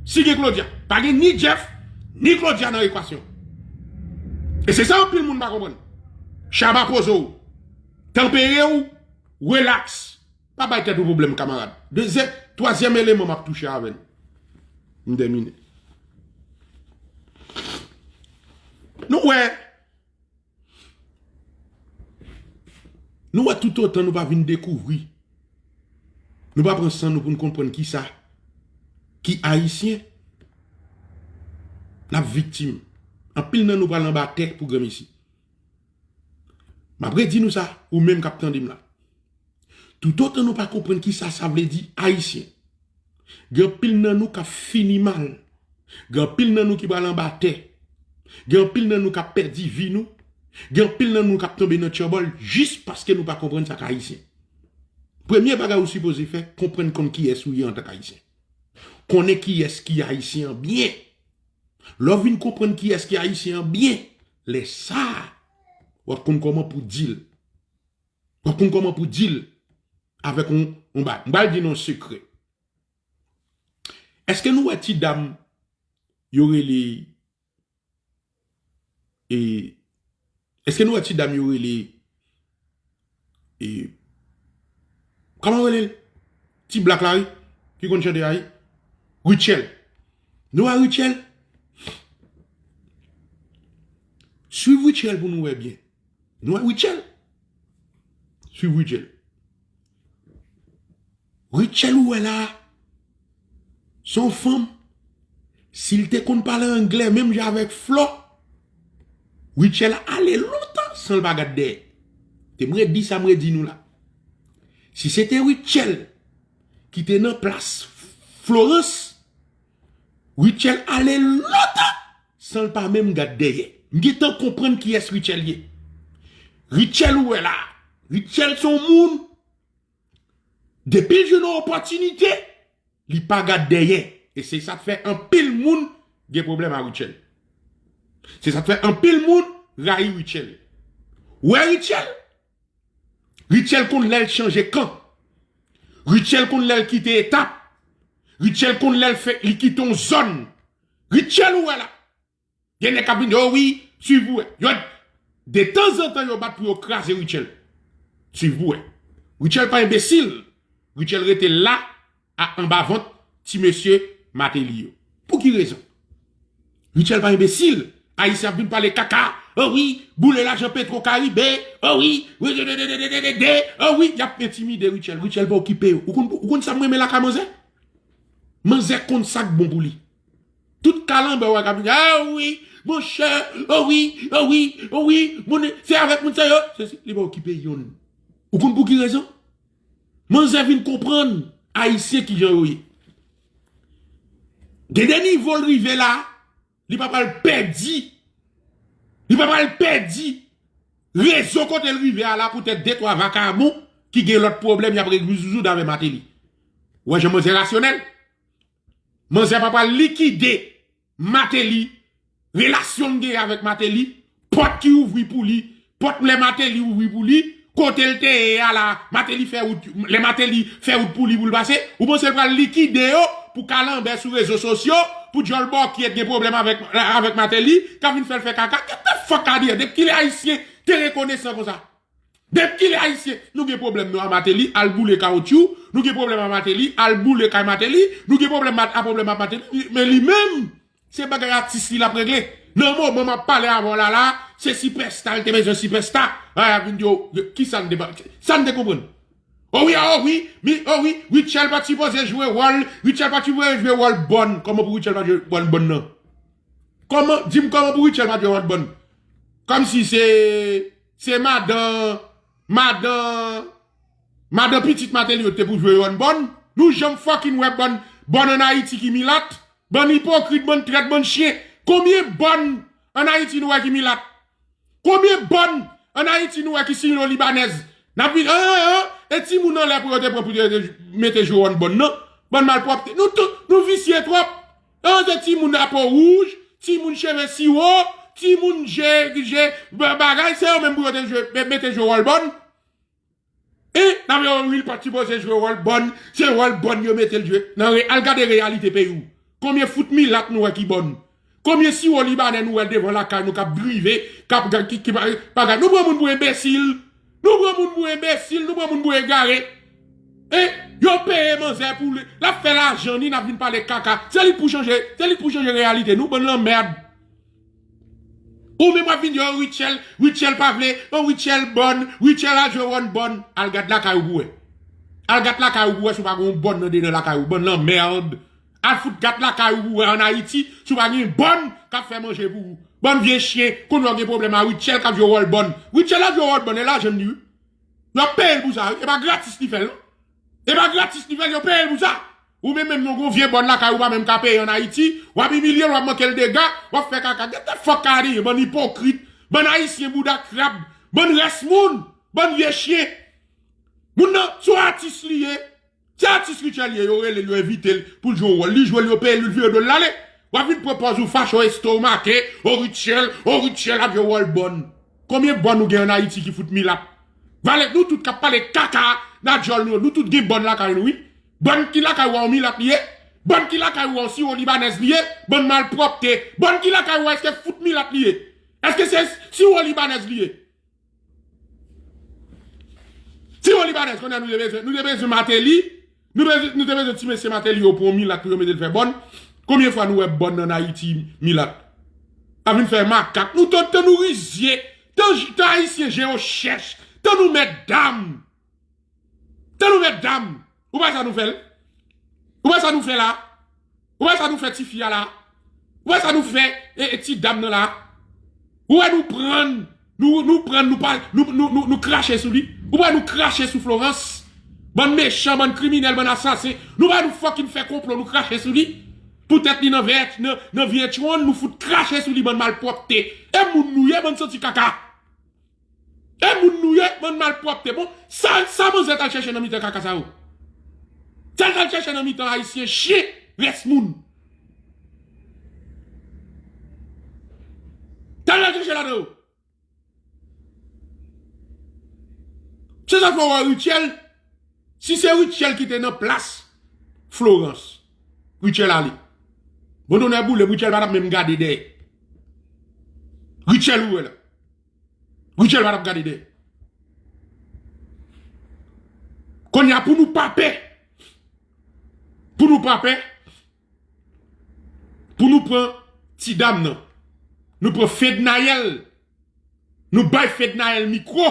si gen Claudia. Pa gen ni Jeff, ni Claudia nan ekwasyon. E se sa anpil moun pa konprann. Shabba poze w. Tanpere w, relax. Pa bay tèt ou pwoblèm, kamarad. Dezyè-, twazyèm eleman m ap touche avè l. M tèmine. Nou wè, nou wè toutotan nou pa vin dekouvri, nou pa pran san nou pou n konprann kisa ki Ayisyen, n ap viktim. Anpil nan nou pral anba tè pou granmesi. M ap redi nou sa, ou menm k ap tande m la. Toutotan nou pa konprann kisa sa vle di Ayisyen, gen anpil nan nou k ap fini mal. Gen anpil nan nou ki pral anba tè. Gen anpil nan nou k ap pèdi vi nou. Gen anpil nan nou k ap tonbe nan tchòbòl jis paske nou pa konprann sa k Ayisyen. Premye bagay ou sipoze fè, konprann konn kiyès ou ye antank Ayisyen. Konnen kiyès ki Ayisyen an byen. Lè w vin konprann kiyès ki Ayisyen an byen, lè sa a, w ap konn kòman pou di l. W ap konn kòman pou di l avèk yon, yon ba-, m pral di nou yon sekrè. Èske nou wè ti dam yo rele, e, èske nou wè ti dam yo rele, e, kòman yo rele l? Ti blak la, wi, ki konn chante a, wi. Rutshelle. Nou wè Rutshelle? Swiv Rutshelle pou nou wè byen. Nou wè Rutshelle? Swiv Rutshelle. Rutshelle ou wè la, se yon fanm, si l te konn pale anglè menm jan avèk Flo, Rutshelle ale lontan san l pa gad dèyè. Te m redi sa m redi nou la. Si se te Rutshelle ki te nan plas Florence, Rutshelle ale lontan san l pa menm gad dèyè. M gentan konprann kiyès Rutshelle ye. Rutshelle ou wè la. Rutshelle se yon moun, depi l jwenn yon opòtinite, li pa gad dèyè. E se sa k fè anpil moun gen pwoblèm a Rutshelle. Se sa k fè anpil moun rayi Rutshelle. Ou wè Rutshelle? Rutshelle konn lè l chanje kan. Rutshelle konn lè l kite etap. Rutshelle konn lè l fè, li kite yon zòn. Rutshelle ou wè la. Gen nèg k ap vin di, "Oh wi, swiv ou wè." Yo, detanzantan, yo bat pou yo kraze Rutshelle. Swiv ou wè. Rutshelle pa enbesil. Rutshelle rete la, a, anba vant ti mesye Martelly yo. Pou ki rezon? Rutshelle pa enbesil. Ayisyen ap vin pale kaka. Oh wi, boule lajan Petro Karibe. Oh wi, oh wi, y ap entimide Rutshelle. Rutshelle pa okipe yo. Ou konn, ou konn sa m renmen lakay manzè? Manzè konn sa k bon pou li. Tout kalanbè w wè k ap vin, "Ah wi, monchè, oh wi, oh wi, oh wi, moun, se avèk moun sa yo." Se, se, li pa okipe yonn. Ou konn pou ki rezon? Manzè vin konprann Ayisyen kijan yo ye. Gen de nivo l rive la, li pa pral pèdi. Li pa pral pèdi rezo kote l rive a la poutèt de twa vakabon ki gen lòt pwoblèm y ap rezoud avè Martelly. Ou wè jan manzè rasyonèl? Manzè pa pral likide Martelly, relasyon l gen avèk Martelly, pòt ki ouvri pou li, pòt lè Martelly ouvri pou li, kote l te ye a la, Martelly fè wout, lè Martelly fè wout pou li pou l pase, ou panse l pral likide yo pou kalanbè sou rezo sosyo, pou djòl bòkyèt gen pwoblèm avèk, avèk Martelly, k ap vin fè l fè kaka? Get the fuck out of here! Depi kilè Ayisyen te rekonesan konsa? Depi kilè Ayisyen, nou gen pwoblèm nou a Martelly, al boule kawotchou, nou gen pwoblèm a Martelly, al boule kay Martelly, nou gen pwoblèm a, a pwoblèm a Martelly, men li menm, se bagay atis li l ap regle. Nan moman m ap pale avè w la la, se sipèsta, l te bezwen sipèsta. A, y ap vin di yo, kisa n te pa, sa n te konprann? Oh wi, oh wi, mi, oh wi, Rutshelle pa t sipoze jwe wòl, Rutshelle pa t sipoze jwe wòl bòn. Kòman pou Rutshelle pa t jwe wòl bòn nan? Kòman, di m kòman pou Rutshelle pa t jwe wòl bòn? Kòmsi se, se madan, madan, madan pitit Martelly yo te pou jwe wòl bòn. Nou janm fucking wè bòn, bòn ann Ayiti ki milat? Bann ipokrit, bann trèt, bann chen. Konbyen bòn ann Ayiti nou wè ki milat? Konbyen bòn ann Ayiti nou wè ki sino-libanèz? N ap vin, an, an, an, e timoun anlè pou yo te pran pou yo te mete jwe wòl bòn nan. Bann malpwòpte. Nou tout, nou visye twòp. An, se timoun a po wouj, timoun cheve siwo, timoun je, je, ba-, bagay, se yo menm pou yo te jwe, me-, mete jwe wòl bòn. E, n ap di, wi, l pa t sipoze jwe wòl bòn, se wòl bòn yo mete l jwe. Nan re-, al gade reyalite peyi w. Konbyen fout milat nou wè ki bòn? Konbyen siwo libanè nou wè devan lakay nou k ap drive, k ap ga-, ki, ki pa, pa ga-, nou pran moun pou enbesil. Nou pran moun pou enbesil, nou pran moun pou egare. E, yo peye manzè pou li, l ap fè lajan ni, n ap vin pale kaka. Se li k pou chanje, se li k pou chanje reyalite nou, bann lanmèd. Ou menm w ap vin di, o, Rutshelle, Rutshelle pa vle, o, Rutshelle bòn, Rutshelle al jwe wòl bòn. Al gad lakay ou pou wè. Al gad lakay ou pou wè si w pa gen yon bòn nan dedan lakay ou, bann lanmèd. Al fout gad lakay ou pou wè ann Ayiti, si w pa gen bòn k ap fè manje pou ou. Bann vye chen, kounye a w gen pwoblèm a Rutshelle k ap jwe wòl bòn. Rutshelle ap jwe wòl bòn, e lajan li, wi. Y ap peye l pou sa, wi. E pa gratis li fè l, non. E pa gratis li fè l, yo peye l pou sa. Ou menm menm, yon gwo vye bòn lakay ou pa menm ka peye ann Ayiti, w ap imilye l, w ap manke l dega, w ap fè kaka. Get the fuck out of here, bann ipokrit, bann Ayisyen bouda krab, bann rès moun, bann vye chen. Moun nan, se yon atis li ye. Se atis Rutshelle ye, yo rele l, yo envite l pou l jwe yon wòl. Li jwe l, yo peye l, li vire do l, l ale. W ap vin pran pòz ou fache, w estomake, o Rutshelle, o Rutshelle ap jwe wòl bòn. Konbyen bòn ou gen ann Ayiti ki fout milat? Valè, nou tout k ap pale kaka nan djòl nou yo, nou tout gen bòn lakay nou, wi. Bòn ki lakay ou a yon milat li ye? Bòn ki lakay ou a yon siwo libanèz li ye? Bann malpwòpte. Bòn ki lakay ou a èske fout milat li ye? Èske se siwo libanèz li ye? Siwo libanèz, kounye a nou te bezwen, nou te bezwen Martelly, nou bezwen, nou te bezwen ti mesye Martelly yo pran milat pou yo mete l fè bòn. Konbyen fwa nou wè bòn ann Ayiti milat? A vin fè makak. Nou tan, tan nou rizye, tan, tan Ayisyen je yo chèch, tan nou mèt dam. Tan nou mèt dam. Ou pa sa nou fè l? Ou pa sa nou fè la? Ou wè sa nou fè tifi a la? Ou wè sa nou fè e, e ti dam nan la? Ou wè nou prann, nou, nou prann, nou pa, nou, nou, nou, nou krache sou li? Ou wè nou krache sou Florence? Bann mechan, bann kriminèl, bann asasen. Nou wè nou fucking fè konplo, nou krache sou li? Poutèt li nan V H, nan, nan V H one, nou fout krache sou li, bann malpwòpte. E moun nou ye, bann santi kaka. E moun nou ye, bann malpwòpte. Bon, sa, sa manzè t al chèche nan mitan kaka sa yo? Sa l t al chèche nan mitan ayisyen, chen, rès moun? Sa l al chèche ladan yo? Se sa fè w wè Rutshelle, si se Rutshelle ki te nan plas Florence, Rutshelle ale. Bon, tonè boule m, Rutshelle pa t ap menm gade dèyè. Rutshelle ou wè la. Rutshelle pa t ap gade dèyè. Kounye a, pou nou pa pè, pou nou pa pè, pou nou pran ti dam nan, nou pran Fednaelle, nou bay Fednaelle mikwo,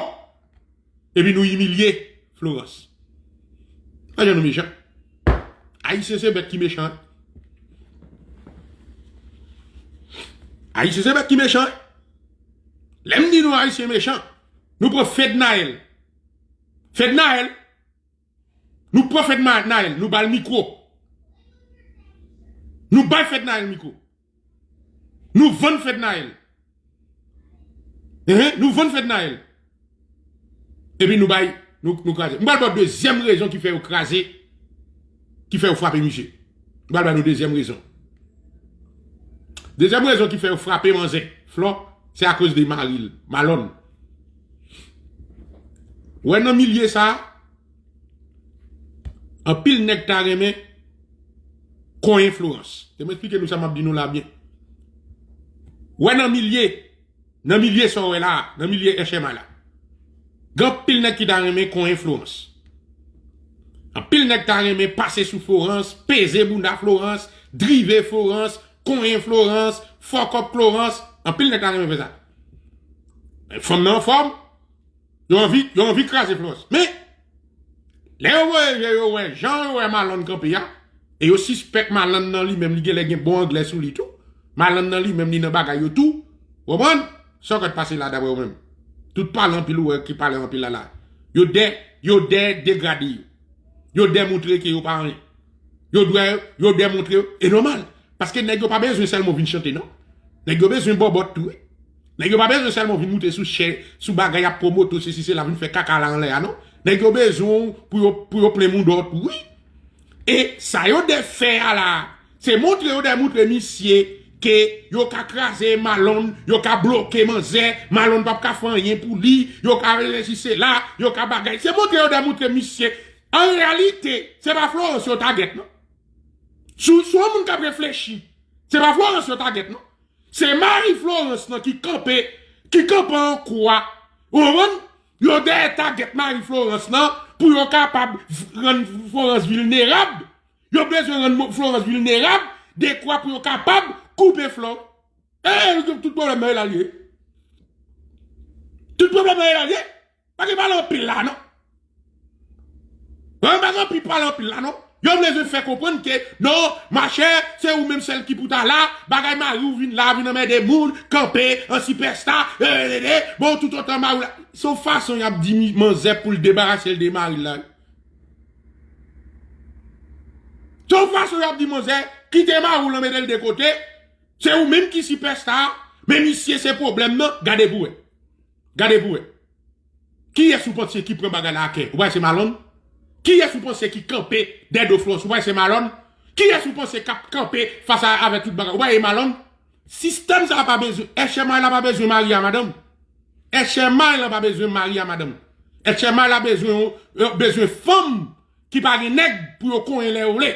epi nou imilye Florence. A jan nou mechan. Ayisyen se bèt ki mechan. Ayisyen se bèt ki mechan. Lè m di nou Ayisyen mechan, nou pran Fednaelle. Fednaelle, nou pran Fednaelle, nou ba l mikwo. Nou bay Fednaelle mikwo. Nou vann Fednaelle. Enhen, nou vann Fednaelle. Epi nou bay, nou, nou kraze. M pral ba w dezyèm rezon ki fè yo kraze, ki fè yo frape misye. M pral ba nou dezyèm rezon. Dezyèm rezon ki fè yo frape manzè, Flò, se akoz de mari l, Malòn. Wè nan milye sa a, anpil nèg ta renmen konyen Florence. Te m eksplike nou sa m ap di nou la byen. Wè nan milye, nan milye sa w wè la, nan milye H M I la. Gen anpil nèg ki ta renmen konyen Florence. Anpil nèg ta renmen pase sou Florence, peze bounda Florence, drive Florence, konyen Florence, fuck up Florence. Anpil nèg ta renmen fè sa. Fanm nan anfòm, yo anvi, yo anvi kraze Florence. Men, lè yo voye je yo wè jan yo wè Malòn kanpe a, e yo sispèk Malòn nan li menm, li genlè gen bon anglè sou li tou. Malòn nan li menm, li nan bagay yo tou. Ou konprann? Sa w kwè t pase la, daprè ou menm? Tout pale anpil ou wè ki pale anpil la la. Yo dè, yo dè degrade yo. Yo dè montre ke yo pa anyen. Yo dwè, yo dè montre yo. E nòmal. Paske nèg yo pa bezwen sèlman vin chante, non. Nèg yo bezwen bòbòt tou, wi. Nèg yo pa bezwen sèlman vin moute sou chè, sou bagay ap pwomote sesi sela, vin fè kaka la anlè a, non. Nèg yo bezwen w pou yo, pou yo plen mouda w tou, wi. E sa yo dè fè a la, se montre yo dè montre misye ke yo ka kraze Malòn, yo ka bloke manzè, Malòn p ap ka fè anyen pou li, yo ka rejisi sela, yo ka bagay. Se montre yo dwe montre misye. An reyalite, se pa Florence yo tagèt, non. Si w, si w yon moun k ap reflechi, se pa Florence yo tagèt, non. Se mari Florence nan ki kanpe, ki kanpe an kwa. Ou konprann? Yo dèyè tagèt mari Florence nan pou yo kapab v-, rann Florence vilnerab. Yo bezwen rann mo-, Florence vilnerab, dekwa pou yo kapab koupe Florence. E, e, tout pwoblèm nan e la l ye. Tout pwoblèm nan e la l ye. Pa gen pale anpil la, non. Mwen pa gen anpil pale anpil la, non. Yo vle vin fè konprann ke, non, machè, se ou menm sèl ki pou ta la, bagay mari w vin la, vin anmède moun, kanpe, an sipèsta, e, e, e, e, bon, tout otan mari w la. Se yon fason y ap di mi-, manzè pou l debarase l de mari l la. Se yon fason y ap di manzè, kite mari w lan mete l de kote, se ou menm ki sipèsta, men misye se pwoblèm nan, gade pou wè. Gade pou wè. Kiyès ou panse ki pran bagay la a kè? Ou pa se Malòn? Kiyès ou panse ki kanpe dèyè do Florence? Ou pa se Malòn? Kiyès ou panse k ap kanpe fas a, avèk tout bagay? Ou pa se Malòn? Sistèm sa a pa bezwen, H M I la pa bezwen mari a madanm. H M I la pa bezwen mari a madanm. H M I la bezwen, euh, bezwen fanm ki pa gen nèg pou yo konyen lè yo vle.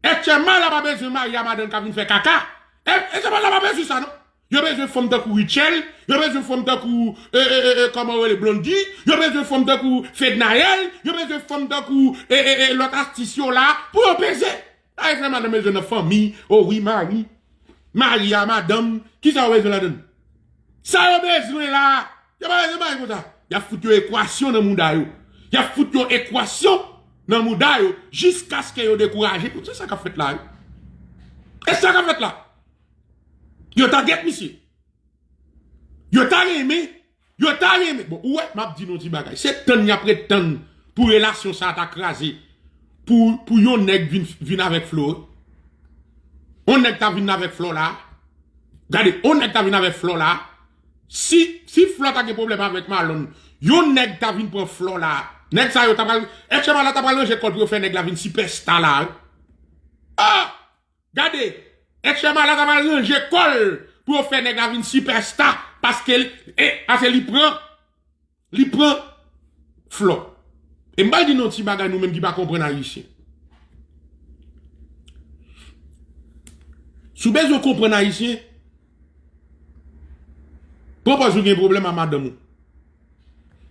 H M I la pa bezwen mari a madanm k ap vin fè kaka. H M I la pa bezwen sa, non. Yo bezwen fanm tankou Rutshelle, yo bezwen fanm tankou, e, e, e, e, kòman yo rele, Blondy, yo bezwen fanm tankou Fednaelle, yo bezwen fanm tankou, e, e, e, lòt atis yo la, pou yo peze. Sa yo fè madanm bezwen nan fanmi, o wi, mari, mari a madanm, kisa yo bezwen ladann? Sa yo bezwen la, yo pa bezwen bagay konsa. Y ap fout yo ekwasyon nan mouda yo. Y ap fout yo ekwasyon nan mouda yo, jiskaske yo dekouraje. Se sa k ap fèt la, wi. E sa k ap fèt la. Yo ta gèt misye. Yo ta renmen. Yo ta renmen. Bon, ou wè, m ap di nou ti bagay. Se tann y ap ret tann pou relasyon sa a ta kraze. Pou, pou yon nèg vin, vin avèk Flo. Yon nèg ta vin avèk Flo la. Gade, yon nèg ta vin avèk Flo la. Si, si Flo ta gen pwoblèm avèk Malòn, yon nèg ta vin pran Flo la. Nèg sa yo ta pral, H M I la ta pral ranje kò l pou yo fè nèg la vin sipèsta la. Ah! Gade, H M I la ta pral ranje kò l pou yo fè nèg la vin sipèsta, paske l, e, paske li pran, li pran Flo. E m pral di nou yon ti bagay, nou menm ki pa konprann ayisyen. Si w bezwen konprann ayisyen, pran pòz ou gen pwoblèm a madanm ou.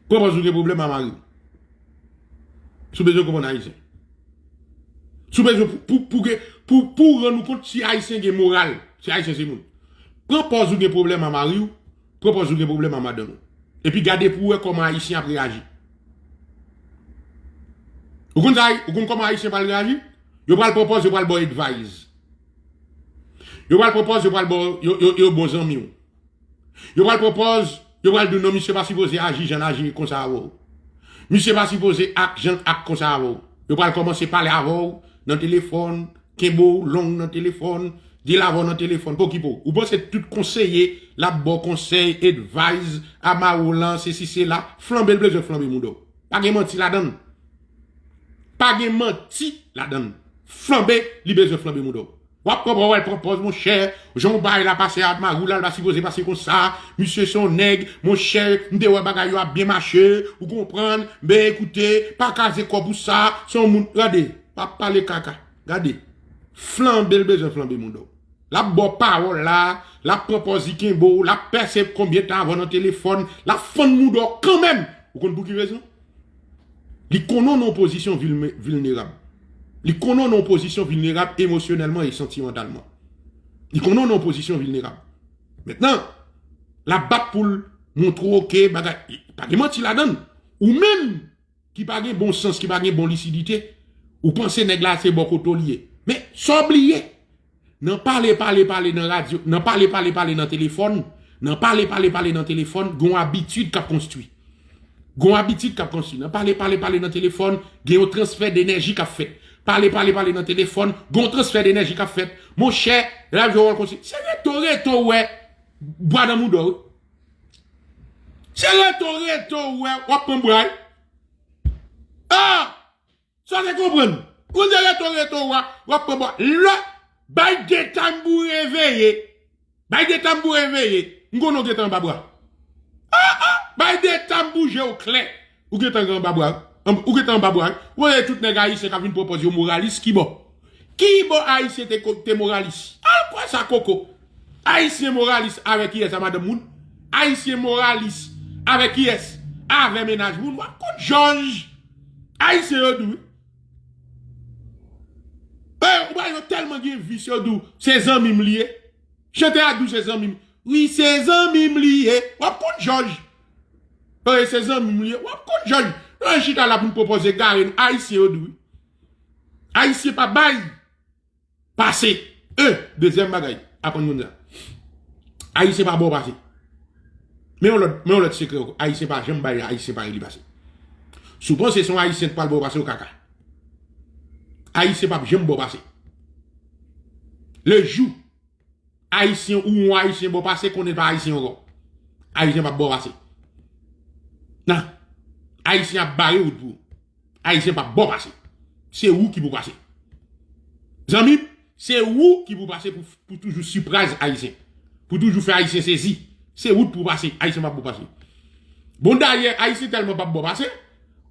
Pran pòz ou gen pwoblèm a mari w. Si w bezwen konprann ayisyen. Si w bezwen pou, pou, pou, gen- pou, pou w rann ou kont si ayisyen gen moral, si ayisyen se moun. Pran pòz ou gen pwoblèm a mari w, pran pòz ou gen pwoblèm a madanm ou. Epi gade pou w wè kòman ayisyen ap reyaji. Ou konn sa, ou konn kòman ayisyen pral reyaji? Yo pral pran pòz, yo pral ba w advice. Yo pral pran pòz, yo pral ba w, yo, yo, yo bon zanmi w. Yo pral pran pòz, yo pral di w non, misye pa sipoze aji jan l aji konsa avè w. Misye pa sipoze ak jan l ak konsa avè w. Yo pral kòmanse pale avè w nan telefòn, kenbe w long nan telefòn, dil avè w nan telefòn, pa okipe w. Ou panse tout konseye l ap ba w konsèy, advice, a mari w lan, sesi sela, flanbe l bezwen flanbe mouda w. Pa gen manti ladann. Pa gen manti ladann. Flanbe, li bezwen flanbe mouda w. W ap pran pòz, w al pran pòz, monchè. Jan w bay la pase ak mari w la, l pa sipoze pase konsa. Misye se yon nèg, monchè. M te wè bagay yo ap byen mache. Ou konprann? Men ekoute, pa kraze kò pou sa. Se yon moun, gade, pa pale kaka. Gade. Flanbe l bezwen flanbe mouda w. L ap ba w pawòl la, l ap pran pòz li kenbe w, l ap pèse konbyen tan avè w nan telefòn, l ap fann mouda w kanmenm. Ou konn pou ki rezon? Li konnen w nan yon pozisyon vilme-, vilnerab. Li konnen w nan yon pozisyon vilnerab emosyonèlman e santimantalman. Li konnen w nan yon pozisyon vilnerab. Mentnan, l ap bat pou l montre w ke bagay, pa gen manti ladann. Ou menm, ki pa gen bon sans, ki pa gen bon lisidite, ou panse nèg la se bò kote w li ye. Men, sa w bliye, nan pale, pale, pale nan radyo, nan pale, pale, pale nan telefòn, nan pale, pale, pale nan telefòn, gen yon abitid k ap konstwi. Gen yon abitid k ap konstwi. Nan pale, pale, pale nan telefòn, gen yon transfè denèji k ap fèt. Pale, pale, pale nan telefòn, gen yon transfè denèji k ap fèt. Monchè, l ap jwe wòl konsi. Se reto, reto, w wè, bwa nan mouda w, wi. Se reto, reto, w wè, w ap pran bwa, wi. Ah! Sa w te konprann? Ou konn se reto, reto, w a, w ap pran bwa. Lè, bay detay pou w reveye. Bay de tanbou reveye. M konnen w gentan anba bra. Ah, ah! Bay de tanbou je w klè. Ou gentan gen anba bra. Ou gentan anba bra. Ou wè tout nèg ayisyen k ap vin pwopoze yo moralis, ki bò? Ki bò ayisyen te, te moralis? Al kwè sa, koko. Ayisyen moralis avè kiyès? A madanm moun? Ayisyen moralis avè kiyès? Avè mennaj moun? W ap konn jòj. Ayisyen yo di w. Ou pa yo tèlman gen vis, yo di w se zanmi m li ye. Chantè a di w se zanmi m. Wi, se zanmi m li ye. W ap konn jòj. Wi, se zanmi m li ye. W ap konn jòj. Nou chita la pou n pwopoze gare nou. Ayisyen yo di w. Ayisyen pa bay pase. E, dezyèm bagay, aprann moun sa. Ayisyen pa ba w pase. Men yon lòt, men yon lòt sekrè ankò. Ayisyen pa janm bay Ayisyen parèy li pase. Si w panse se yon Ayisyen k pral ba w pase, w kaka. Ayisyen p ap janm ba w pase. Le jou Ayisyen ou yon Ayisyen ba w pase, konnen pa Ayisyen ankò. Ayisyen p ap ba w pase. Nan. Ayisyen ap bare wout pou ou. Ayisyen p ap ba w pase. Se ou ki pou pase. Zanmi m, se ou ki pou pase pou, pou toujou sipraz Ayisyen. Pou toujou fè Ayisyen sezi. Se wout pou w pase. Ayisyen p ap ba w pase. Bon, dayè, Ayisyen tèlman p ap ba w pase,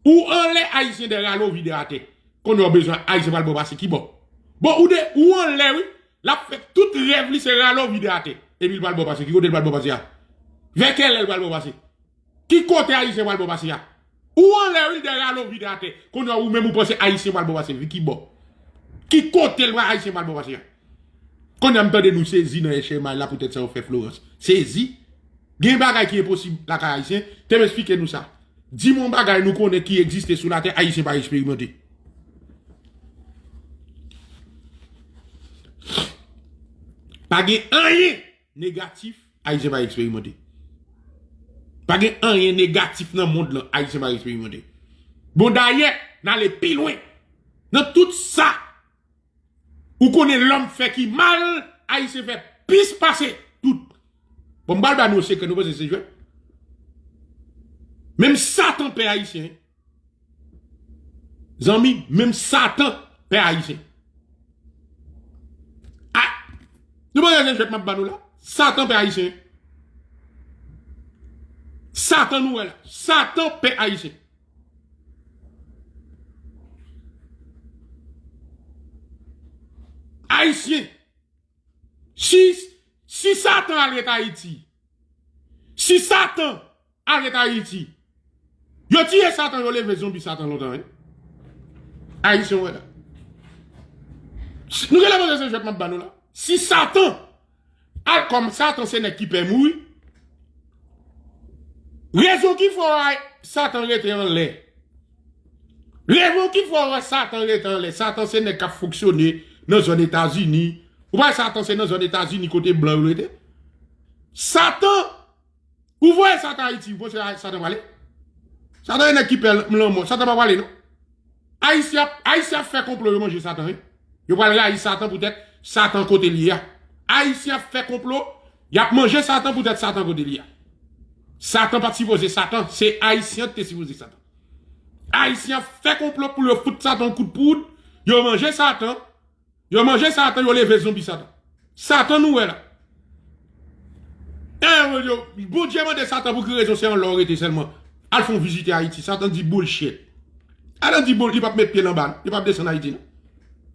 ou anlè Ayisyen de ralo vide atè. Kounye a w bezwen Ayisyen pral ba w pase ki bò? Bon, ou de, ou anlè, wi. L ap fè tout rèv li se rale w vide atè. Epi l pral ba w pase. Ki kote l pral ba w pase a? Vè kèlè l pral ba w pase? Ki kote Ayisyen pral ba w pase a? Ou anlè, wi, l de rale w vide atè. Kounye a ou menm ou panse Ayisyen pral ba w pase. Ki bò? Ki kote l pral Ayisyen pral ba w pase a? Kounye a m tande nou sezi nan H M I la poutèt sa yo fè Florence. Sezi. Gen bagay ki enposib lakay Ayisyen. Te m eksplike nou sa. Di m yon bagay nou konnen ki egziste sou latè, Ayisyen pa eksperimante. Pa gen anyen negatif Ayisyen pa eksperimante. Pa gen anyen negatif nan mond lan Ayisyen pa eksperimante. Bon, dayè, n ale pi lwen. Nan tout sa, ou konnen lòm fè ki mal, Ayisyen fè plis pase tout. Bon, m pral ba nou yon sekrè, nou panse se jwèt? Menm Satan pè Ayisyen. Zanmi, menm Satan pè Ayisyen. A, nou panse se jwèt m ap ba nou la? Satan pè Ayisyen. Satan nou wè la. Satan pè Ayisyen. Ayisyen. Si, si Satan al ret Ayiti, si Satan al ret Ayiti, yo tiye Satan, yo leve zonbi Satan lontan, wi. Ayisyen wè la. Si, nou genlè panse se jwèt m ap ba nou la. Si Satan al, kòm Satan se nèg ki pè mouri, rezon ki fè w wè Satan rete anlè. Rezon ki fè w wè Satan rete anlè. Satan se nèg k ap fonksyone nan zòn Etazini. Ou pa wè Satan se nan zòn Etazini kote blan yo rete? Satan, ou voye Satan Ayiti, ou panse Satan prale? Satan se nèg ki pè lanmò. Satan pa prale, non. Ayisyen ap, Ayisyen ap fè konplo, yo manje Satan, wi. Yo pral rayi Satan poutèt Satan kote l ye a. Ayisyen ap fè konplo, y ap manje Satan poutèt Satan kote l ye a. Satan pa t sipoze Satan, se Ayisyen te sipoze Satan. Ayisyen ap fè konplo pou yo fout Satan yon kout poud, yo manje Satan, yo manje Satan, yo leve zonbi Satan. Satan nou wè la. E, yo, Bondye mande Satan pou ki rezon se anlè w rete sèlman. Al fè yon vizite Ayiti. Satan di bullshit. Satan di bon, li p ap met pye l anba, li p ap desann Ayiti, non.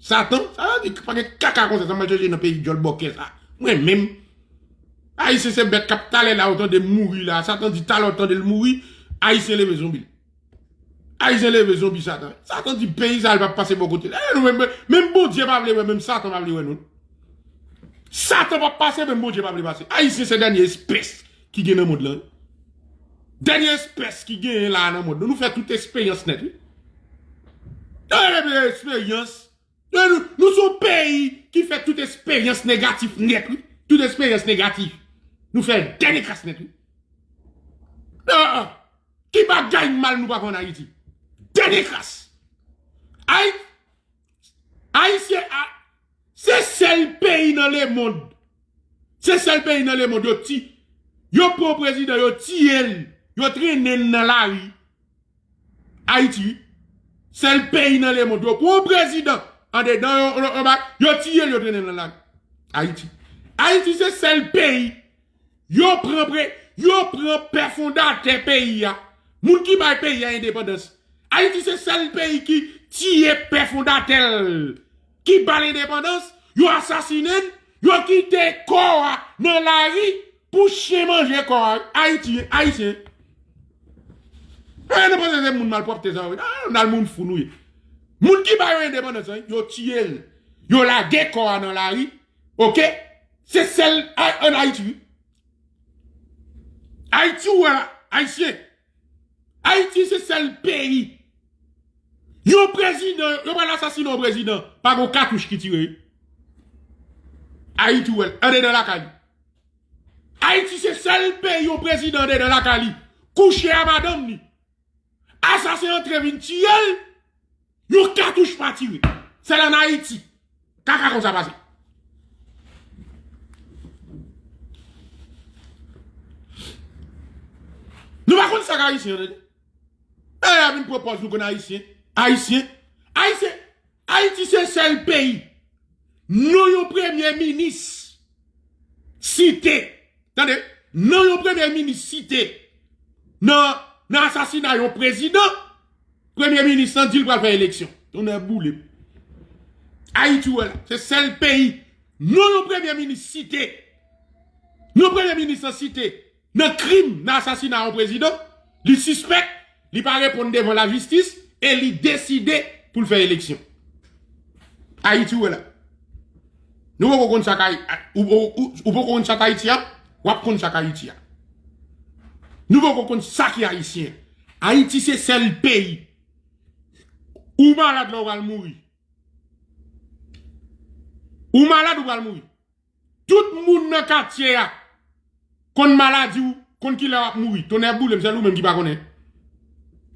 Satan, Satan di pa gen kaka konsa, sa m al chèche nan peyi djòl bòkè sa. Mwen menm, Ayisyen se bèt k ap talè la, ou tande l mouri la. Satan di talè w tande l mouri, Ayisyen leve zonbi l. Ayisyen leve zonbi Satan. Satan di peyi sa, li p ap pase bò kote l. E, nou menm, menm Bondye pa vle wè, menm Satan pa vle wè nou. Satan p ap pase, menm Bondye pa vle pase. Ayisyen se dènye espès ki gen nan mond lan. Dènye espès ki genyen la nan mond lan. Nou fè tout esperyans nèt, wi. Nou fè esperyans. Nou, nou, nou se yon peyi ki fè tout esperyans negatif nèt, wi. Tout esperyans negatif. Nou fè dènye kras nèt, wi. Ah, ah. Ki bagay mal nou pa fè ann Ayiti? Dènye kras. Ay, Ayisyen, a, se sèl peyi nan lemonn. Se sèl peyi nan lemonn yo ti, yo pran prezidan, yo tiye l, yo trennen l nan lari. Ayiti, wi. Sèl peyi nan lemonn yo pran prezidan andedan yo, yo, yo, yo tiye l, yo trennen l nan lari. Ayiti. Ayiti se sèl peyi yo pran pre, yo pran pè fondatè peyi a. Moun ki bay peyi a endepandans. Ayiti se sèl peyi ki tiye pè fondatè l, ki ba l endepandans, yo asasinen l, yo kite kò a nan lari pou chen manje kò a. Ayiti, Ayisyen. Mwen, nou panse se moun malpwòpte sa yo ye. Ah, nan moun fou nou ye. Moun ki ba yo endepandans, an, yo tiye l. Yo lage kò a nan lari. Oke? Se sèl a- ann Ayiti, wi. Ayiti, ou wè la, Ayisyen. Ayiti se sèl peyi. Yon prezidan, yo pral asasinen yon prezidan, pa gon katouch ki tire. Ayiti, ou wè l, andedan lakay li. Ayiti se sèl peyi yon prezidan andedan lakay li kouche a madanm li. Asasen antre vin tiye l, yon katouch pa tire. Sèl ann Ayiti kaka konsa pase. Nou pa konn sa k Ayisyen, tande. E, y a vin pran pòz nou konn Ayisyen. Ayisyen. Ayisyen. Ayiti se sèl peyi. Non yon premye minis site. Tande. Non yon premye minis site. Nan, nan asasina yon prezidan. Premye minis lan di l pral fè eleksyon. Tonnè boule. Ayiti, ou wè la. Se sèl peyi. Non yon premye minis site. Non premye minis lan site. Nan krim, nan asasina yon prezidan, li sispèk, li pa reponn devan lajistis e li deside pou l fè eleksyon. Ayiti, ou wè la. Nou poko konn sa k Ayi-, ou, ou, ou, ou poko konn sa k Ayiti a, w ap konn sa k Ayiti a. Nou poko konn sa ki Ayisyen. Ayiti se sèl peyi. Ou malad la, ou pral mouri. Ou malad, ou pral mouri. Tout moun nan katye a konn maladi w, konn kilè w ap mouri. Tonnè boule m, sèl ou menm ki pa konnen.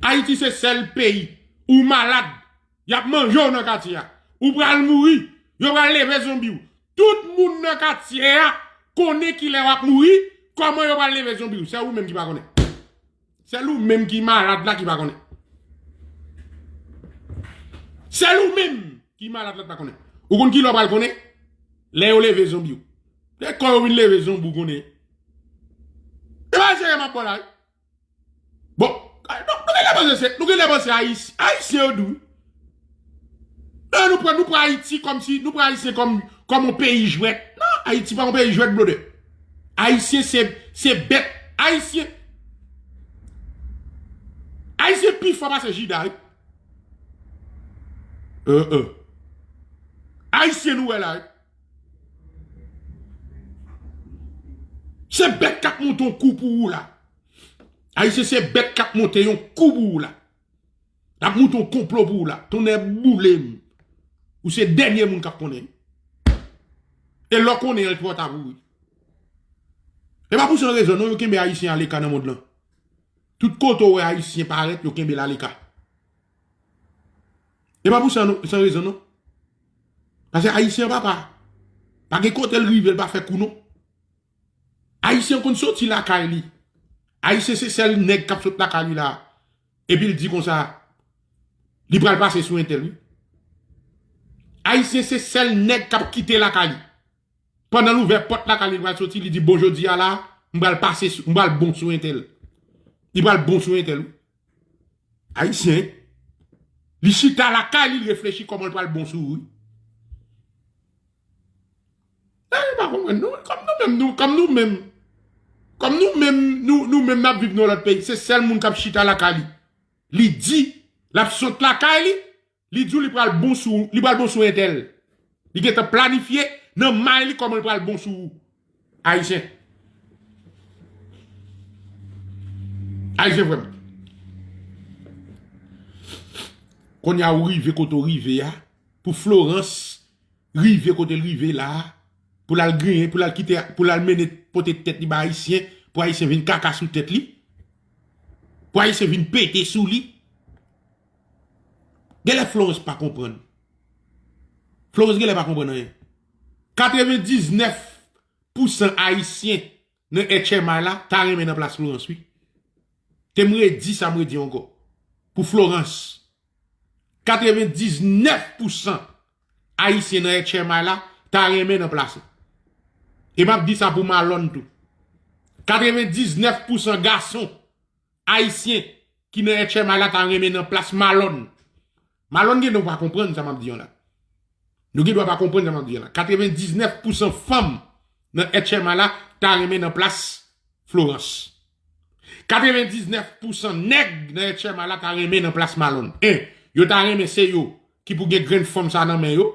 Ayiti se sèl peyi. Ou malad, y ap manje w nan katye a. Ou pral mouri, yo pral leve zonbi w. Tout moun nan katye a konnen kilè w ap mouri, kòman yo pral leve zonbi w. Se ou menm ki pa konnen. Sèl ou menm ki malad la ki pa konnen. Sèl ou menm ki malad la ki pa konnen. Ou konn kilè w pral konnen? Lè yo leve zonbi w. Lè kò yo vin leve zonbi w konnen. E pa serye m ap ba w la, wi. Bon, nou, nou genlè panse se, nou genlè panse Ayis-, Ayisyen yo dou. Non, nou pran, nou pran Ayiti kòmsi, nou pran Ayisyen kòm, kòm yon peyi jwèt. Non, Ayiti pa yon peyi jwèt, blodè. Ayisyen se, se bèt. Ayisyen, Ayisyen pi fò pase Jida, wi. Euh, euh. Ayisyen nou wè la, wi. Se bèt k ap monte yon kou pou ou la. Ayisyen se bèt k ap monte yon kou pou ou la. L ap monte yon konplo pou ou la. Tonnè boule m. Ou se dènye moun k ap konnen. E lè w konnen an, l twò ta pou ou. E pa pou san rezon non, yo kenbe Ayisyen aleka nan mond lan. Tout kote w wè Ayisyen parèt, yo kenbe l aleka. E pa pou san, non, san rezon non. Paske Ayisyen an papa. Pa gen kote l rive, l pa fè kou non. Ayisyen konn soti lakay li. Ayisyen se sèl nèg k ap sot lakay li la. Epi l di konsa, li pral pase sou entèl, wi. Ayisyen se sèl nèg k ap kite lakay li. Pandan l ouvè pòt lakay li, li pral soti, li di, "Bon, jodi a la, m pral pase sou, m pral bon sou entèl." Li pral bon sou entèl, wi. Ayisyen, li chita lakay li, li reflechi kòman l pral bon sou ou, wi. Eh, m pa konprann nou. Kòm nou menm, nou, kòm nou menm, kòm nou menm, nou, nou menm n ap viv nan lòt peyi. Se sèl moun k ap chita lakay li. Li di, l ap sot lakay li, li di w li pral bon sou, li pral bon sou entèl. Li gentan planifye nan may li kòman li pral bon sou ou. Ayisyen. Ayisyen frè m. Kounye a ou rive kote w rive a, pou Florence rive kote l rive la, pou l al griyen, pou l al kite, pou l al mennen pote tèt li ba Ayisyen, pou Ayisyen vin kaka sou tèt li, pou Ayisyen vin pete sou li. Genlè Florence pa konprann. Florence genlè pa konprann anyen. Katrevendiznèf pousan Ayisyen nan H M I la ta renmen nan plas Florence, wi. Te m redi sa m redi ankò. Pou Florence, katrevendiznèf pousan Ayisyen nan H M I la ta renmen nan plas li. E m ap di sa pou Malòn tou. Katrevendiznèf pousan gason ayisyen ki nan H M I la ta renmen nan plas Malòn. Malòn gen dwa pa konprann sa m ap di an la. Nou gen dwa pa konprann sa m ap di an la. Katrevendiznèf pousan fanm nan H M I la ta renmen nan plas Florence. Katrevendiznèf pousan nèg nan H M I la ta renmen nan plas Malòn. En, yo ta renmen se yo ki pou gen grenn fanm sa nan men yo.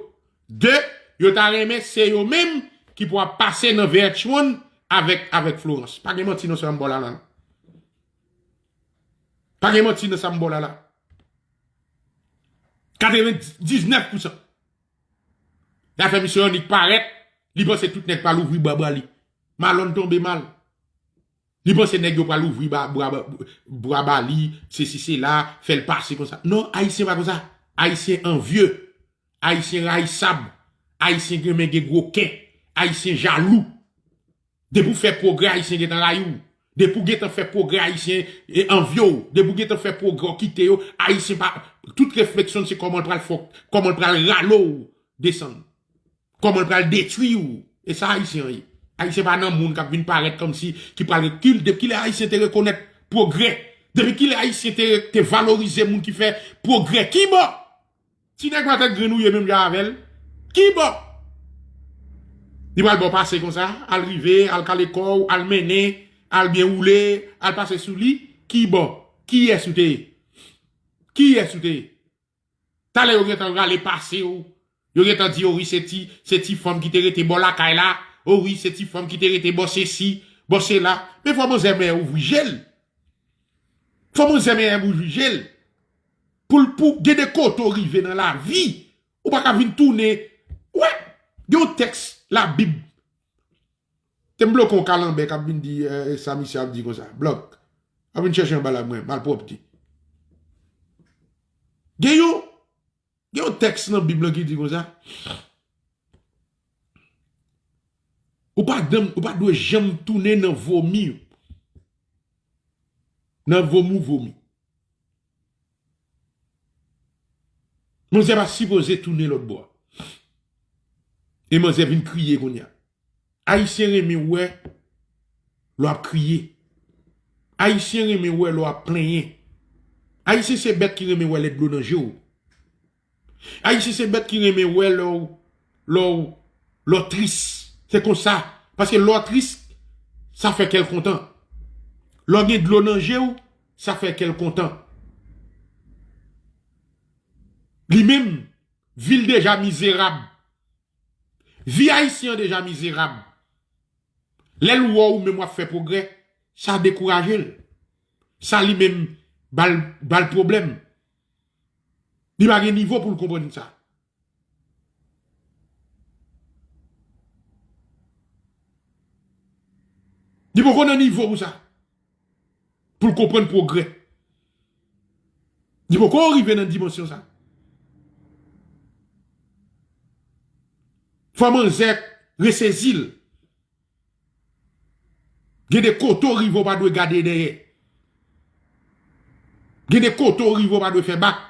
De, yo ta renmen se yo menm ki pou ap pase nan V H one avèk, avèk Florence. Pa gen manti nan sa m ba w la, la. Pa gen manti nan sa m ba w la, la. Katrevendiznèf pousan. L a fè misye annik parèt, li panse tout nèg pral ouvri bra ba li. Malòn tonbe mal. Li panse nèg yo pral ouvri ba, bra, bra ba li, sesi sela, fè l pase konsa. Non, Ayisyen pa konsa. Ayisyen anvye. Ayisyen rayisab. Ayisyen renmen gen gwo kè. Ayisyen jalou. Depi w fè pwogrè, Ayisyen gentan rayi w. Depi w gentan fè pwogrè, Ayisyen, e, anvye w. Depi w gentan fè pwogrè, w kite yo, Ayisyen pa. Tout refleksyon se kòman l pral fè, kòman l pral rale w desann. Kòman l pral detwi w. E sa Ayisyen an ye. Ayisyen pa nan moun k ap vin parèt kòmsi ki pral rekil. Depi kilè Ayisyen te rekonèt pwogrè? Depi kilè Ayisyen te, te valorize moun ki fè pwogrè? Kibò? Ti nèg pa tèt grenn ou ye menm jan avè l? Kibò? Li pral ba w pase konsa, al rive, al kale kò w, al mennen, al byen woule, al pase sou li. Kibò? Kiyès ou te ye? Kiyès ou te ye? Talè yo gentan rale pase w. Yo gentan di, o wi, se ti, se ti fanm ki te rete bò lakay la. O wi, se ti fanm ki te rete bò sesi, bò sela. Men fò manzè men ouvri je l. Fò manzè men ouvri je l. Pou l, pou gen de kote w rive nan lavi, ou pa ka vin tounen. Wè, gen yon tèks Labib. Te m bloke yon kalanbè k ap vin di, eh, sa misye ap di konsa. Blòk. Ap vin chèche anba la mwen, malpwòpte. Gen yon, gen yon tèks nan Bib lan ki di konsa. Ou pa danm, ou pa dwe janm tounen nan vomi. Nan vomi w vomi. Manzè pa sipoze tounen lòt bò a. E manzè vin kriye kounye a. Ayisyen renmen wè lè w ap kriye. Ayisyen renmen wè lè w ap plenyen. Ayisyen se bèt ki renmen wè lè dlo nan je w. Ayisyen se bèt ki renmen wè lè w, lè w, lè w tris. Se konsa. Paske lè w tris, sa fè kè l kontan. Lè w gen dlo nan je w, sa fè kè l kontan. Li menm, vi l deja mizerab. Vi Ayisyen an deja mizerab. Lè l wè w menm w ap fè pwogrè, sa dekouraje l. Sa li menm ba l, ba l pwoblèm. Li pa gen nivo pou l konprann sa. Li poko nan nivo pou sa. Pou l konprann pwogrè. Li poko rive nan dimansyon sa. Fò manzè resezi l. Gen de kote w rive w pa dwe gade dèyè. Gen de kote w rive w pa dwe fè bak.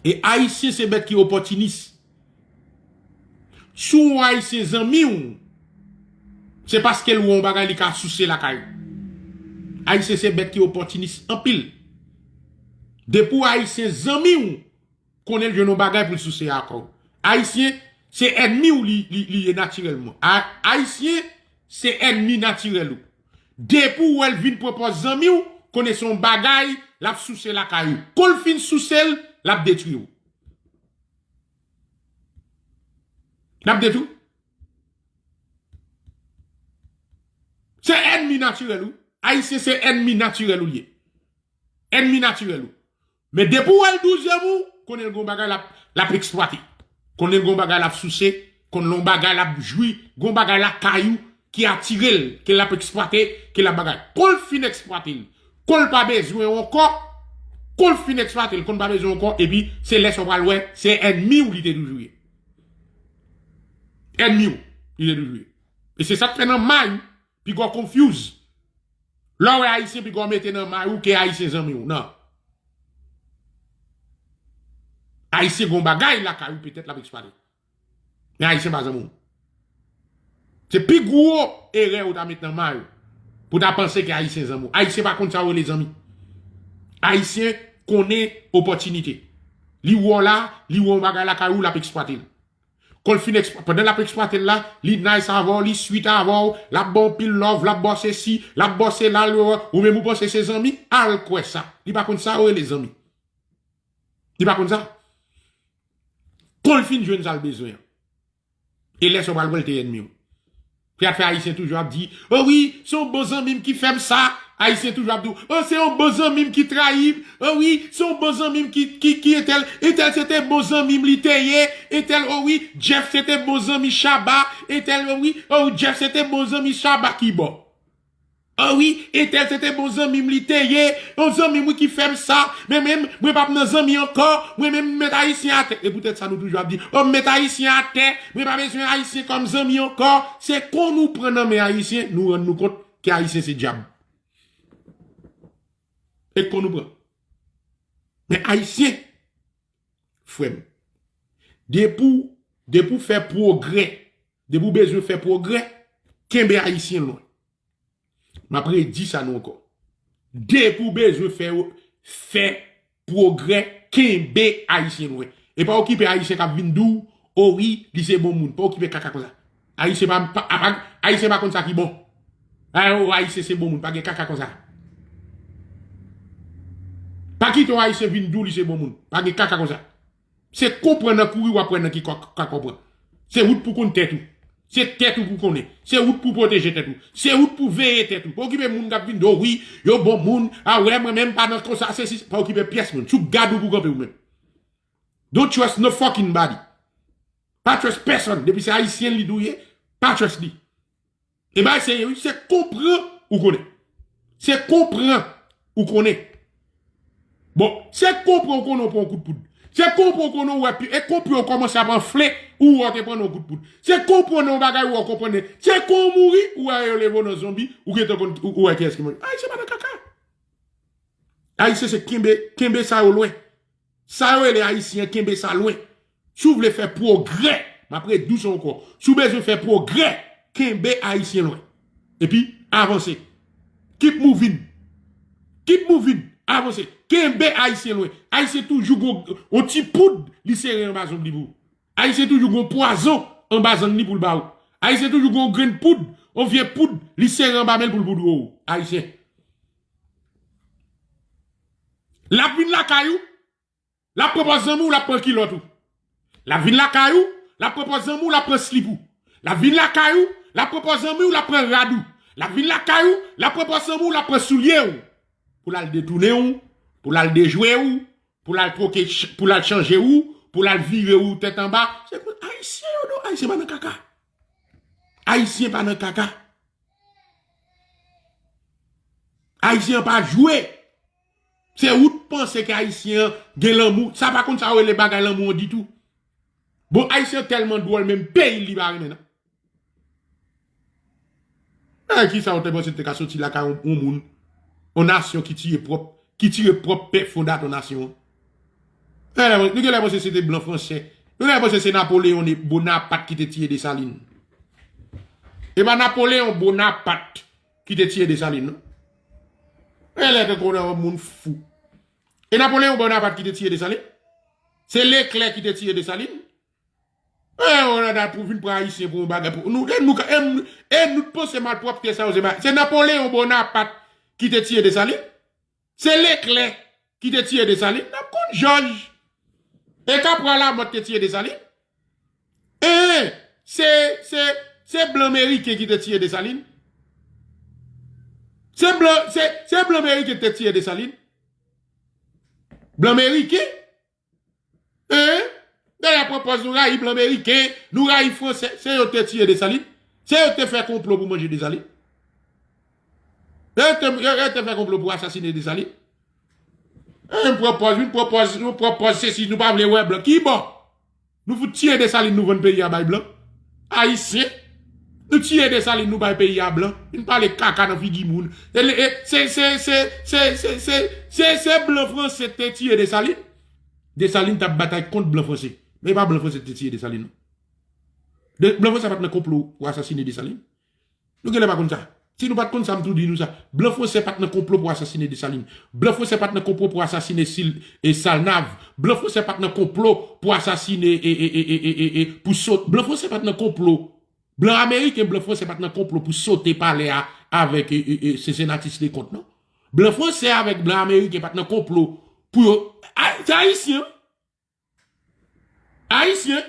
E Ayisyen se bèt ki opòtinis. Si w wè Ayisyen zanmi w, se paske l wè yon bagay li ka souse lakay ou. Ayisyen se bèt ki opòtinis anpil. Depi w Ayisyen zanmi w, konnen l jwenn yon bagay pou l souse akò w. Ayisyen, se ènmi w li, li, li ye natirèlman. A-, Ayisyen, se ènmi natirèl ou. Depi w wè l vin pran pòz zanmi w, konnen se yon bagay l ap souse lakay ou. Kon l fin souse l, l ap detwi w. L ap detwi w. Se ènmi natirèl ou. Ayisyen se ènmi natirèl ou l ye. Ènmi natirèl ou. Men depi w wè l douzèm ou, konnen l gon bagay l ap, l ap eksplwate. Konnen l gon bagay l ap souse, konnen l gon bagay l ap jwi, gon bagay lakay ou ki atire l, ke l ap eksplwate, ke l ap bagay. Kon l fin eksplwate l, kon l pa bezwen w ankò, kon l fin eksplwate l, kon l pa bezwen w ankò, epi se lè sa w pral wè, se ènmi w li te toujou ye. Ènmi w li te toujou ye. E se sa k fè nan may ou, piga w confuse. Lè w wè Ayisyen, piga w mete nan may ou ke Ayisyen zanmi w. Non. Ayisyen gon bagay lakay ou, petèt l ap eksplwate. Men Ayisyen pa zanmi w. Se pi gwo erè ou ta met nan may ou. Pou ta panse ke Ayisyen zanmi w. Ayisyen pa konn sa yo rele zanmi. Ayisyen konnen opòtinite. Li wè w la, li wè yon bagay lakay ou, l ap eksplwate l. Kon l fin eksplwa-, pandan l ap eksplwate l la, li nice avè w, li sweet avè w, l ap ba w pil love, l ap ba w sesi, l ap ba w sela, l, ou menm ou panse se zanmi, al kwè sa. Li pa konn sa yo rele zanmi. Li pa konn sa. Kon l fin jwenn sa l bezwen an. E lè sa w pral wè l te ènmi w. Se sa k fè Ayisyen toujou ap di, o wi, se yon bon zanmi m ki fè m sa. Ayisyen toujou ap di w, o, se yon bon zanmi m ki trayi m. O wi, se yon bon zanmi m ki, ki, ki entèl. Entèl se te bon zanmi m li te ye. Entèl, o wi, Jeff se te bon zanmi Shabba. Entèl, o wi, o, Jeff se te bon zanmi Shabba ki bò. O wi, entèl se te bon zanmi m li te ye. Yon zanmi m wi ki fè m sa. Men menm, mwen p ap nan zanmi ankò. Mwen menm, m met Ayisyen atè. E poutèt sa nou toujou ap di, o, m met Ayisyen atè. Mwen pa bezwen Ayisyen kòm zanmi ankò. Se kon nou pran nan men Ayisyen, nou rann nou kont ke Ayisyen se dyab. E kon nou pran. Men Ayisyen, frè m, depi w, depi w fè pwogrè, depi w bezwen fè pwogrè, kenbe Ayisyen lwen. M ap redi sa nou ankò. Depi w bezwen fè, fè pwogrè, kenbe Ayisyen lwen. E pa okipe Ayisyen k ap vin di w, o wi, li se bon moun. Pa okipe kaka konsa. Ayisyen pa, pa, pa, Ayisyen pa konn sa ki bon. A, o, Ayisyen se bon moun. Pa gen kaka konsa. Pa kite yon Ayisyen vin di w li se bon moun. Pa gen kaka konsa. Se konprann nan kouri w ap wè nan ki ka, ka konprann. Se ou t pou konn tèt ou. Se tèt ou pou konnen. Se ou t pou pwoteje tèt ou. Se ou t pou veye tèt ou. Pa okipe moun k ap vin di w, wi, yo bon moun. A wè, mwen menm pa nan konsa, se si. Pa okipe pyès moun. Sou gad ou pou kanpe ou menm. Don't trust no fucking body. Pa trust pèsonn. Depi se Ayisyen li di w ye, pa trust li. E bay serye wi, se konprann ou konnen. Se konprann ou konnen. Bon, se konprann ou konnen ou pran yon kout poud. Se konprann ou konnen ou wè pi, e konprann ou kòmanse ap anfle, ou wè ou te pran yon kout poud. Se konprann yon bagay ou wè ou konprann. Se kon ou mouri, ou wè yo leve w nan zonbi, ou gentan konn, ou, ou wè kiyès ki manje. Ayisyen pa nan kaka. Ayisyen se kenbe, kenbe sa yo lwen. Sa yo rele Ayisyen, kenbe sa lwen. Si w vle fè pwogrè, m ap redi w sa ankò. Si w bezwen fè pwogrè, kenbe Ayisyen lwen. Epi, avanse. Keep moving. Keep moving. Avanse. Kenbe Ayisyen lwen. Ayisyen toujou gon, yon ti poud li sere anba zong li pou ou. Ayisyen toujou gon pwazon anba zang li pou l ba ou. Ayisyen toujou gon grenn poud, yon vye poud, li sere anba men l pou l poudre ou. Ayisyen. L ap vin lakay ou, l ap pran pòz zanmi w, l ap pran kilòt ou. L ap vin lakay ou, l ap pran pòz zanmi w, l ap pran slip ou. L ap vin lakay ou, l ap pran pòz zanmi w, l ap pran rad ou. L ap vin lakay ou, l ap pran pòz zanmi w, l ap pran soulye w. Pou l al detounen w, pou l al dejwe w, pou l al twoke, pou l al chanje w, pou l al vire w tèt anba. Se pou Ayisyen yo non, Ayisyen pa nan kaka. Ayisyen pa nan kaka. Ayisyen an pa jwe. Se ou t panse ke Ayisyen an gen lanmou. Sa pa konn sa yo rele bagay lanmou an ditou. Bon, Ayisyen an tèlman dwòl, menm peyi l li pa renmen non. E kisa w te panse te ka soti lakay yon, yon moun, yon nasyon ki tiye pwòp, ki tiye pwòp pè fondatè nasyon an? E, nou genlè panse se te blan franse. Nou genlè panse se Napoleyon Bonapat ki te tiye Desalin. E pa Napoleyon Bonapat ki te tiye Desalin non. E lè tankou yon moun fou. E Napoleyon Bonapat ki te tiye Desalin? Se Leklè ki te tiye Desalin? E, on a pou vin pran Ayisyen pou yon bagay pou nou. E nou ka, e, nou- e nou t panse malpwòpte sa yo se ba- se Napoleyon Bonapat ki te tiye Desalin? Se Leklè ki te tiye Desalin? N ap konn jòj. E Kapra Lamòt te tiye Desalin? E, se, se, se blan meriken ki te tiye Desalin? Se blan, se, se blan meriken ki te tiye Desalin? Blan meriken? Hein? Dayè pran pòz nou rayi blan meriken, nou rayi franse, se yo te tiye Desalin? Se yo te fè konplo pou manje Desalin? Se yo te, yo, yo te fè konplo pou asasine Desalin? E, m pran pòz, m pran pòz, m pran pòz sesi, nou pa vle wè blan. Ki bò? Nou fout tiye Desalin, nou vann peyi a bay blan. Ayisyen. Nou tiye Desalin, nou bay peyi a blan. Vin pale kaka nan figi moun. E le- e se, se, se blan franse te tiye Desalin. Desalin t ap batay kont blan franse. Men e pa blan franse te tiye Desalin non. De, blan franse pa t nan konplo pou asasine Desalin. Nou genlè pa konn sa. Si nou pa t konn sa, m tou di nou sa. Blan franse pa t nan konplo pou asasine Desalin. Blan franse pa t nan konplo pou asasine Sil, e Salnav. Blan franse pa t nan konplo pou asasine e, e, e, e, e, e, e, pou sot. Blan franse pa t nan konplo. Blan ameriken, blan franse pa t nan konplo pou sote palè a avèk e, e, e, Cincinnatus Leconte, non. Blan franse avèk blan ameriken pa t nan konplo pou yo. A, se Ayisyen. Ayisyen.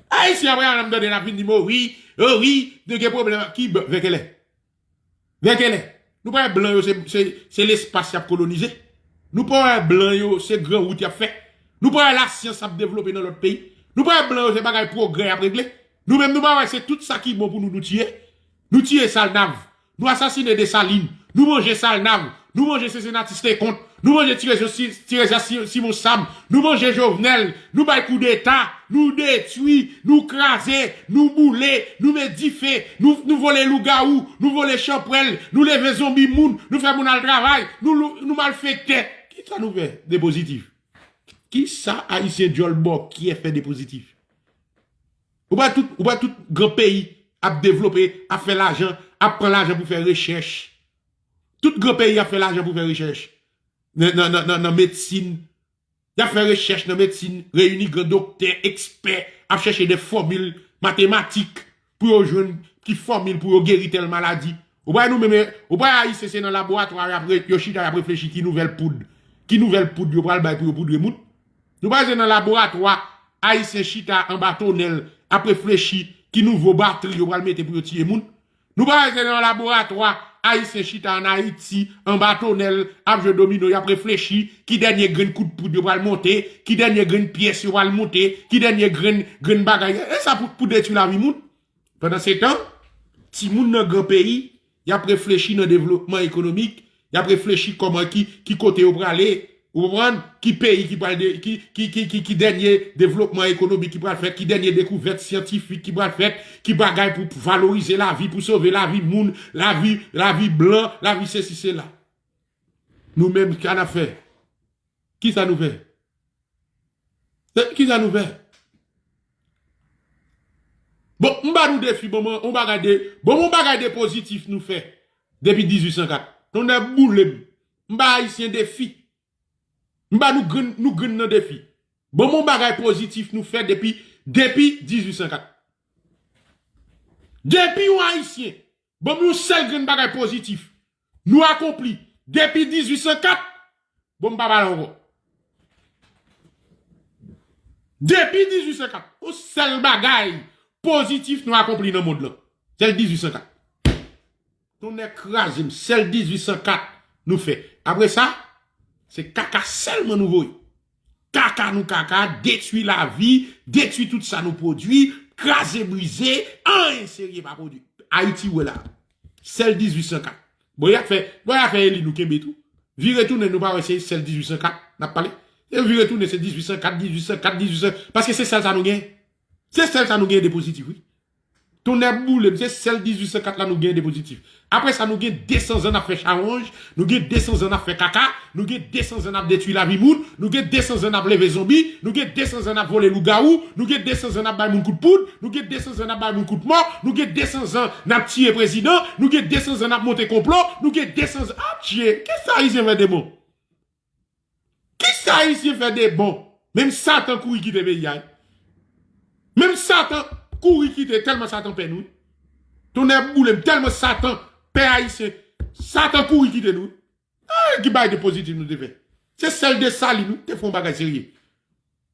Ayisyen apre a, n ap tande n ap vin di m, o wi, o wi, nou gen pwoblèm. Ki blan, vè kèlè? Vè kèlè? Nou pa wè blan yo se, se, se lespas y ap kolonize? Nou pa wè blan yo se gran wout y ap fè? Nou pa wè lasyans ap devlope nan lòt peyi? Nou pa wè blan yo se bagay pwogrè y ap regle? Nou menm nou pa wè se tout sa ki bon pou nou nou tiye? Nou tiye Salnav, nou asasine Desalin, nou manje Salnav, nou manje Cincinnatus Leconte, nou manje Tiresias, Tiresias Simon Sam, nou manje Jovenel, nou bay koudeta, nou detwi, nou kraze, nou boule, nou met dife, nou, nou vole lougawou, nou vole chanpwèl, nou leve zonbi moun, nou fè moun al travay, nou, nou, nou malfektè. Kisa nou fè de pozitif? Kisa Ayisyen dyòl bòkyè fè de pozitif? Ou pa tout, ou pa tout gran peyi ap devlope, ap fè lajan, ap pran lajan pou fè rechèch. Tout gran peyi ap fè lajan pou fè rechèch. Nan, nan, nan, nan, nan medsin. Y ap fè rechèch nan medsin, reyini gran doktè, ekspè, ap chèche de fòmil matematik pou yo jwenn ki fòmil pou yo geri tèl maladi. Ou pa wè nou menm, ou pa wè Ayisyen se nan laboratwa y ap re-, yo chita y ap reflechi ki nouvèl poud, ki nouvèl poud yo pral bay pou yo poudre moun. Nou pa wè se nan laboratwa Ayisyen chita anba tonèl ap reflechi ki nouvo batri yo pral mete pou yo tiye moun. Nou pa wè se nan laboratwa Ayisyen chita ann Ayiti anba tonèl ap jwe domino y ap reflechi ki dènye grenn kout poud yo pral monte, ki dènye grenn pyès yo pral monte, ki dènye grenn, grenn bagay. E sa pou, pou detwi lavi moun. Pandan se tan, timoun nan gran peyi, y ap reflechi nan devlopman ekonomik, y ap reflechi kòman ki, ki kote yo prale, ou konprann? Ki peyi ki pral de, ki, ki, ki, ki, ki dènye devlopman ekonomik ki pral fèt, ki dènye dekouvèt syantifik ki pral fèt, ki bagay pou valorize lavi, pou sove lavi moun, lavi, lavi blan, lavi sesi sela. Nou menm, sa n ap fè? Kisa nou fè? Eh, kisa nou fè? Bon, m ba nou defi, bon, mwen, on bagay de, bon, on bagay de pozitif nou fè depi dizuit san kat. Tonnè boule m. M ba Ayisyen defi. M ba nou grenn, nou grenn nan defi. Bon, on bagay pozitif nou fè depi, depi dizuit san kat. Depi yon Ayisyen Ban m yon sèl grenn bagay pozitif nou akonpli depi dizuit san kat. Bon, m pa pale ankò. Depi dizuit san kat, yon sèl bagay pozitif nou akonpli nan mond lan. Sèl dizuit san kat. Tonnè kraze m, sèl dizuit san kat nou fè. Apre sa, se kaka sèlman nou voye. Kaka nou kaka, detwi lavi, detwi tout sa nou pwodui, kraze brize, anyen serye pa pwodui. Ayiti ou wè la. Sèl dizuit san kat. Bon, y ap fè, bon, y ap fè eli nou kenbe tou. Vire tounen, nou pa wè se sèl dizuit san kat n ap pale. E vire tounen, se dizuit san kat, dizuit san kat, dizuit san, paske se sèl sa nou gen. Se sèl sa nou gen de pozitif, wi. Tonnè boule m, se sèl dizuit san kat la nou gen de pozitif. Apre sa, nou gen de san zan n ap fè chawonj, nou gen de san zan n ap fè kaka, nou gen de san zan n ap detwi lavi moun, nou gen de san zan n ap leve zonbi, nou gen de san zan n ap vole lougawou, nou gen de san zan n ap bay moun kout poud, nou gen de san zan n ap bay moun kout mò, nou gen de san zan n ap tiye prezidan, nou gen de san zan n ap monte konplo, nou gen de san zan, adje, kisa Ayisyen fè de bon? Kisa Ayisyen fè de bon? Menm Satan kouri kite peyi a, wi. Menm Satan kouri kite, tèlman Satan pè nou, wi. Tonnè boule m, tèlman Satan pè Ayisyen, Satan kouri kite nou, wi. Ay, ki bagay de pozitif nou te fè? Se sèl Desalin, wi, te fè yon bagay serye.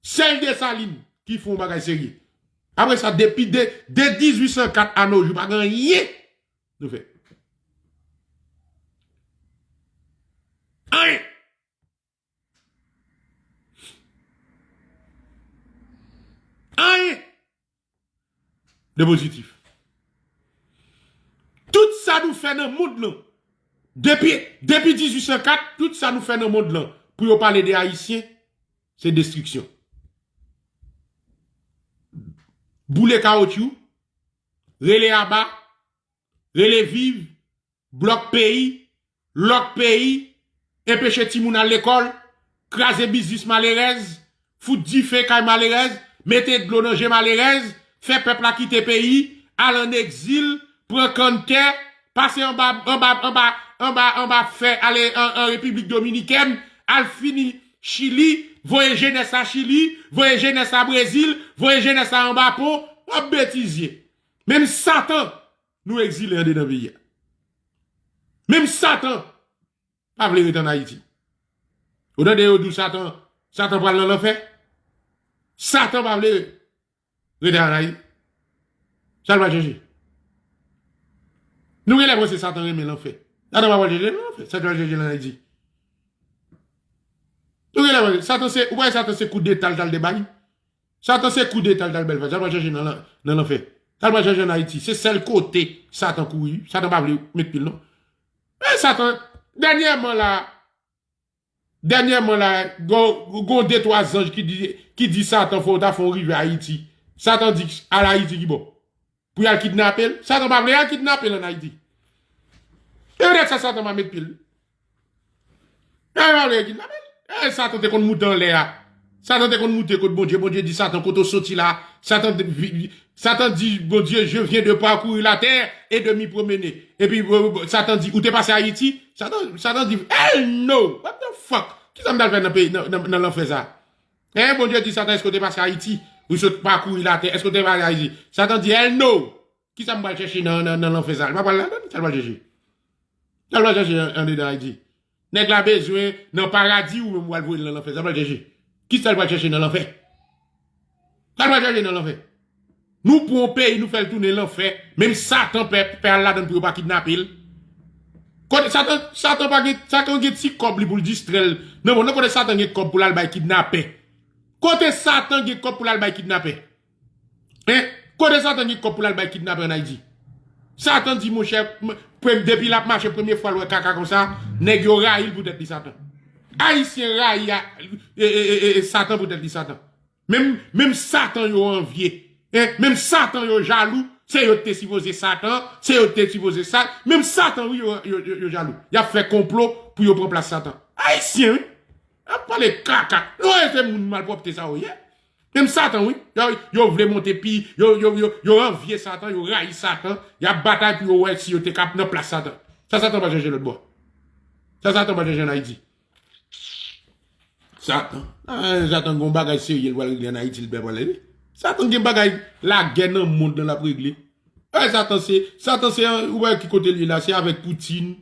Sèl Desalin ki fè yon bagay serye. Apre sa, depi de, de dizuit san kat a no jou, pa gen anyen nou fè. Anyen. Anyen de pozitif. Tout sa nou fè nan mond lan, depi, depi dizuit san kat, tout sa nou fè nan mond lan, pou yo pale de Ayisyen, se destriksyon. Boule kawotchou, rele aba, rele viv, blòk peyi, lòk peyi, enpeche timoun al lekòl, kraze biznis malerèz, fout dife kay malerèz, mete dlo nan je malerèz, fè pèp la kite peyi, al ann egzil, pran kanntè, pase anba, anba, anba, anba, anba fè, ale an, an Repiblik Dominikèn, al fini Chili, voye jenès la Chili, voye jenès la Brezil, voye jenès la anba pon, w ap betizye. Menm Satan, nou egzile andedan peyi a. Menm Satan pa vle ret ann Ayiti. Ou tande yo di w Satan, Satan pral nan lanfè? Satan pa vle ret ann Ayiti. Sa l pral chèche? Nou genlè panse Satan renmen lanfè. Satan pa pral chèche nan lanfè. Satan pral chèche nan Ayiti. Nou genlè panse Satan se, ou pa wè Satan se koudeta l t al debay? Satan se koudeta l t al bèl fè. Sa l pral chèche nan, nan, nan lanfè. Sa l pral chèche ann Ayiti. Se sèl kote Satan kouri. Satan pa vle met pye l non. E Satan, dènyèman la, dènyèman la, gon, gon de twa zanj ki di, ki di Satan fò w ta fè yon rive Ayiti. Satan di al Ayiti ki bò? Pou y al kidnape l? Satan pa vle y al kidnape l ann Ayiti. E petèt sa Satan pa met pye l. E pa vle y al kidnape l. E Satan te konn moute anlè a. Satan te konn moute kot Bondye. Bondye di Satan, kote w soti la? Satan, Satan di Bondye, je viens de parcourir la terre et de m'y promener. Epi Satan di, ou te pase Ayiti? Satan, Satan di, hell no! What the fuck? Kisa m t al fè nan peyi, nan, nan, nan lanfè sa? Hein, Bondye di Satan, èske w te pase Ayiti? Ou sot pakouri latè, èske w te pase Ayiti? Satan di, hell no! Kisa m pral chèche nan, nan, nan lanfè sa? L pa pral ladann, sa l pral chèche? Sa l pral chèche an, andedan Ayiti? Nèg la bezwen nan paradi ou menm w al voye l nan lanfè. Sa l pral chèche? Kisa l pral chèche nan lanfè? Sa l pral chèche nan lanfè? Nou pran yon peyi, nou fè l tounen lanfè. Menm Satan pè, pè al ladann pou yo pa kidnape l. Kote Satan, Satan pa gen, Satan gen ti kòb li pou l distrè l. Nan, bon, nan kote Satan gen kòb pou l al bay kidnapè? Kote Satan gen kòb pou l al bay kidnapè? Hein? Kote Satan gen kòb pou l al bay kidnapè ann Ayiti? Satan di, monchè, depi l ap mache, premye fwa l wè kaka konsa, nèg yo rayi l poutèt li Satan. Ayisyen rayi a, e, e, e, e, Satan poutèt li Satan. Menm, menm Satan yo anvye. Hein? Menm Satan yo jalou. Se yo ki te sipoze Satan. Se yo ki te sipoze sa. Menm Satan, wi, yo, yo, yo, yo jalou. Y ap fè konplo pou yo pran plas Satan. Ayisyen, wi. Ap pale kaka. Yo, se moun malpwòpte sa yo ye. Menm Satan, wi. Yo, yo vle monte pi. Yo, yo, yo, yo anvye Satan. Yo rayi Satan. Y ap batay pou yo wè si yo te kab nan plas Satan. Sa Satan pral chèche lòt bò? Sa Satan pral chèche ann Ayiti? Satan. Ah, Satan gon bagay serye l pral regle ann Ayiti, l pral regle. Satan gen bagay lagè nan mond lan l ap regle. Eh, Satan se, Satan se, ou wè ki kote l ye la, se avèk Putin.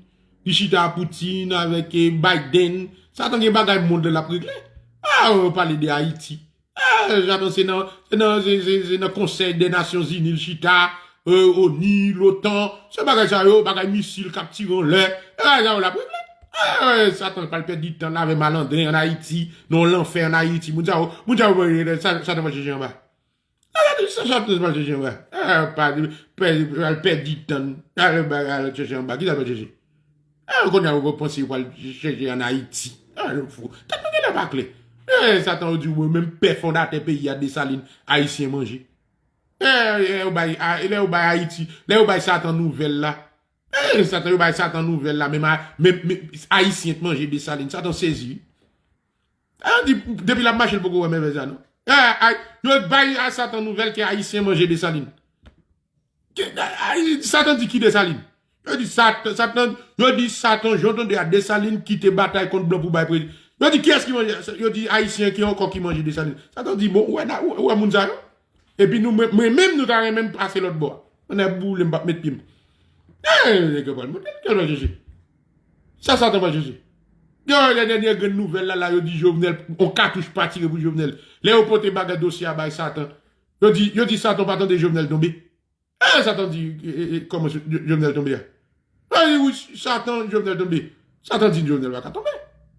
Li chita a Putin, avèk, eh, Biden. Satan gen bagay mond lan l ap regle. Ah, ou pale de Ayiti. Eh, Satan se nan, se nan, se, se, se nan Konsèy dè Nasyon Zini l chita, eh, ONU, l'OTAN. Se bagay sa yo, bagay misil k ap tire anlè. Eh, bagay sa yo l ap regle. Eh, Satan pral pèdi tan l avè malandren ann Ayiti, nan lanfè ann Ayiti. Moun sa yo, moun sa yo, sa, Satan pral chèche anba. Ala, sa, sa, sa, sa, sa, sa, eh, pa, pè, al pèdi tan, al, al chèche anba, ki sa pral chèche? Eh, kounye a, ou panse yo pral chèche ann Ayiti? Ah, yo fou. Tèt nou genlè pa klè. Eh, Satan, yo di, yo menm pè fondatè peyi a, Desalin, Ayisyen manje. Eh, eh, yo bay, ah, lè yo bay Ayiti, lè yo bay Satan nouvèl la. Eh, Satan, yo bay Satan nouvèl la, menm, a, menm, menm Ayisyen t manje Desalin. Satan sezi, wi. Ah, di, depi l ap mache, l poko wè mèvèz la, non. Ah, ay, yo bay a Satan nouvèl ke Ayisyen manje Desalin. Ke, ay, Satan di ki Desalin? Yo di Sat-, Satan, yo di Satan, jan w tande a, Desalin ki te batay kont blan pou bay prezi-, yo di kiyès ki manje? Yo di Ayisyen ki ankò ki manje Desalin. Satan di, bon, ou wè, ou wè moun sa yo? Epi nou, mwen, mwen menm, nou ta renmen m pase lòt bò a. Mwen nèg boule, m p ap met pye m. Eh, nèg yo pral monte, nèg yo pral chèche. Sa Satan pral chèche? Yo, lè dènye grenn nouvèl la, la, yo di Jovenel, on katouch pa tire pou Jovenel. Lè yo pote bagay dosye a bay Satan, yo di, yo di Satan pa tande Jovenel tonbe. Eh, Satan di, eh, eh, eh, kòman Jo-, Jovenel tonbe a? Ay, wi, Satan, Jovenel tonbe. Satan di Jovenel pa ka tonbe.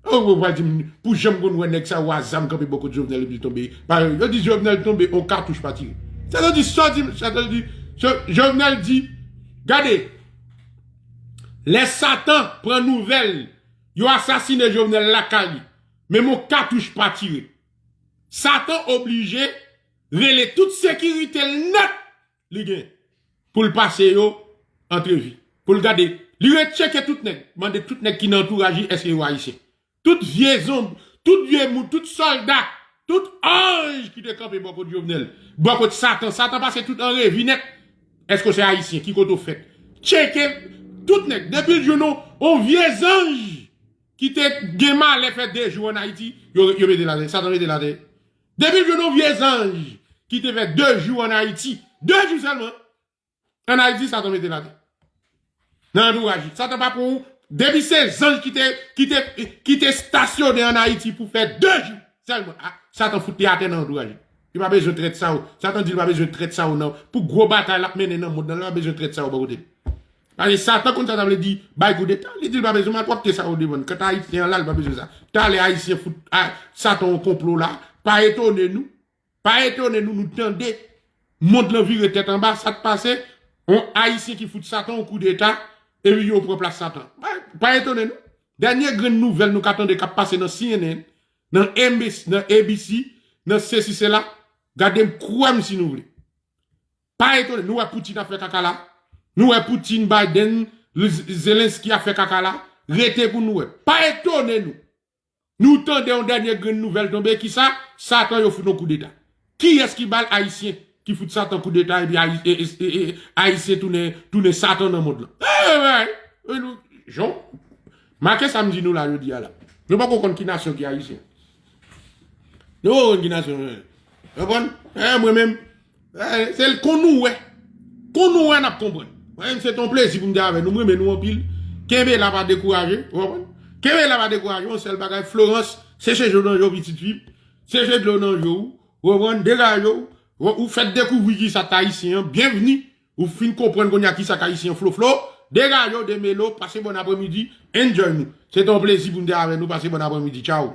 Oh, ou pral di m, pou janm konn wè nèg sa yo a zam kanpe bò kot Jovenel epi tonbe. Pa, yo di Jovenel tonbe, on katouch pa tire. Satan di, sa di, Satan di, Jo-, Jovenel di, gade, lè Satan pran nouvèl, yo asasine Jovenel lakay li. Menm on katouch pa tire. Satan oblije rele tout sekirite l nèt li gen pou l pase yo antrevi. Pou l gade, li retcheke tout nèg, mande tout nèg ki nan antouraj li, èske yo ayisyen. Tout vye zonb, tout vye moun, tout sòlda Tout anj ki te kanpe bò kot Jovenel, bò kot Satan, Satan pase tout an revi nèt. Èske w se Ayisyen? Ki kote w fèt? Tcheke tout nèg. Depi l jwenn yon, yon vye zanj ki te gen malè fè de jou ann Ayiti, yo, yo mete l atè. Satan mete l atè. Depi l jwenn yon vye zanj ki te fè de jou ann Ayiti, de jou sèlman, ann Ayiti, Satan mete l atè. Nan antouraj li. Satan pa pran ou. Depi se zanj ki te, ki te, ki te stasyone ann Ayiti pou fè de jou sèlman. Ah, Satan fout li atè nan antouraj li. Li pa bezwen trèt sa yo. Satan di li pa bezwen trèt sa yo nan. Pou gwo batay l ap mennen nan mond nan, li pa bezwen trèt sa yo bò kote l. Paske Satan konn sa sa vle di bay koudeta. Li di li pa bezwen malpwòpte sa yo devan l. Kanta Ayisyen an la, li pa bezwen sa. Talè Ayisyen fout a, Satan yon konplo la. Pa etone nou. Pa etone nou, nou tande mond lan vire tèt anba, sa k pase, yon Ayisyen ki fout Satan yon koudeta, epi yo pran plas Satan. Pa, pa etone nou. Dènye grenn nouvèl nou ka tande k ap pase nan C N N, nan M B C, nan A B C, nan sesi sela, gade m, kwè m si nou vle. Pa etone, nou wè Putin ap fè kaka la. Nou wè Putin, Biden, Zelensky ap fè kaka la. Rete pou nou wè. Pa etone nou. Nou tande yon dènye grenn nouvèl tonbe, kisa? Satan yo fout yon koudeta. Kiyès ki ba l? Ayisyen ki fout Satan koudeta, epi Ayi- e- e- e- e- Ayisyen tounen, tounen Satan nan mond lan. Eh, eh, eh, nou, Jan, make sa m di nou la jodi a la. Nou poko konn ki nasyon ki Ayisyen. Nou poko konn ki nasyon. Konprann? Eh, mwen menm, eh, se l kon nou wè. Kon nou wè, n ap konprann. Mwen menm, se t on plezi pou m te avè nou. M renmen nou anpil. Kenbe la, pa dekouraje. Ou konprann? Kenbe la, pa dekouraje. Yon sèl bagay, Florence, seche je w nan je w, pitit fi. Seche dlo nan je w. Ou konprann? Degaje w. Ou, ou fèt dekouvri kisa t Ayisyen an. Byenvni. Ou fin konprann kounye a kisa k Ayisyen an. Floflo. Degaje w, demele w. Pase bòn apremidi. Enjoy nou. Se t on plezi pou m te avè nou. Pase bòn apremidi. Tchaw.